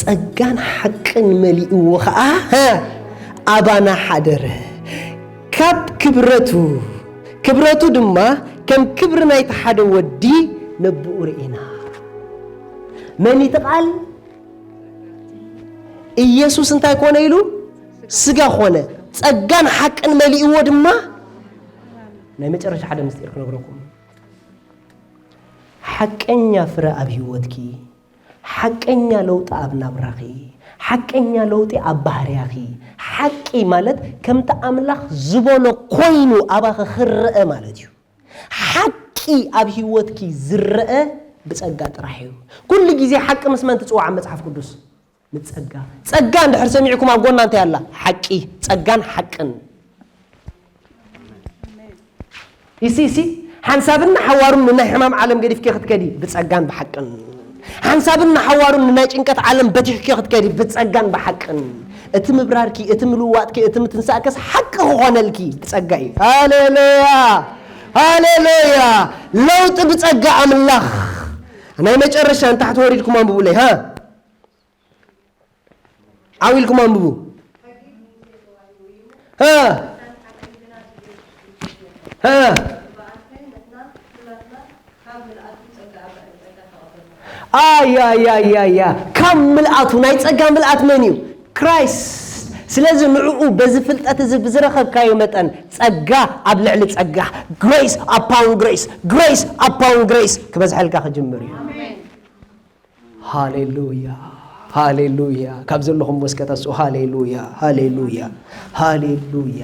ጸጋን ሓቅን መሊእዎ ኸኣ፣ ሀ፣ ኣባና ሓደረ። ካብ ክብረቱ፣ ክብረቱ ድማ ከም ክብሪ ናይቲ ሓደ ወዲ ነብኡ ርኢና። መን እዩ እቲ ቃል? ኢየሱስ እንታይ ኮነ ኢሉ? ስጋ ኾነ። ጸጋን ሓቅን መሊእዎ ድማ። ናይ መጨረሻ ሓደ ምስጢር ክነግረኩም። ሓቀኛ ፍረ ኣብ ህይወትኪ፣ ሓቀኛ ለውጢ ኣብ ናብራኺ፣ ሓቀኛ ለውጢ ኣብ ባህርያኺ፣ ሓቂ ማለት ከምቲ ኣምላኽ ዝበሎ ኮይኑ ኣባኺ ክረአ ማለት እዩ። ሓቂ ኣብ ህይወትኪ ዝረአ ብጸጋ ጥራሕ እዩ። ኩሉ ግዜ ሓቂ ምስ መን ትጽዋዕ ኣብ መጽሓፍ ቅዱስ? ንጸጋ። ጸጋ እንድሕር ሰሚዕኩም ኣብ ጎና እንታይ ኣላ? ሓቂ። ጸጋን ሓቅን። ይሲ፣ ይሲ፣ ሓንሳብን ንሓዋሩን ንናይ ሕማም ዓለም ገዲፍኪ ክትከዲ ብጸጋን ብሓቅን። ሓንሳብን ንሓዋሩን ንናይ ጭንቀት ዓለም በቲሕኪ ክትከዲ ብጸጋን ብሓቅን። እቲ ምብራርኪ፣ እቲ ምልዋጥኪ፣ እቲ ምትንሳእከስ ሓቂ ክኾነልኪ ብጸጋ እዩ። ሃሌሉያ! ሃሌሉያ! ለውጢ ብጸጋ ኣምላኽ። ናይ መጨረሻ ንታሕቲ ወሪድኩም ኣንብቡለይ፣ ሃ? ዓው ኢልኩም ኣንብቡ። ሃ? ሃ? ኣያያያያ፣ ካብ ምልኣቱ፣ ናይ ጸጋ ምልኣት መን እዩ? ክራይስት። ስለዚ ንዕኡ በዚ ፍልጠት እዚ ብዝረኸብካዮ መጠን ጸጋ ኣብ ልዕሊ ጸጋ፣ grace upon grace፣ grace upon grace ክበዝሐልካ ክጅምር እዩ። ሃሌሉያ፣ ሃሌሉያ። ካብ ዘለኹም ወስከ ተስኡ፣ ሃሌሉያ፣ ሃሌሉያ፣ ሃሌሉያ።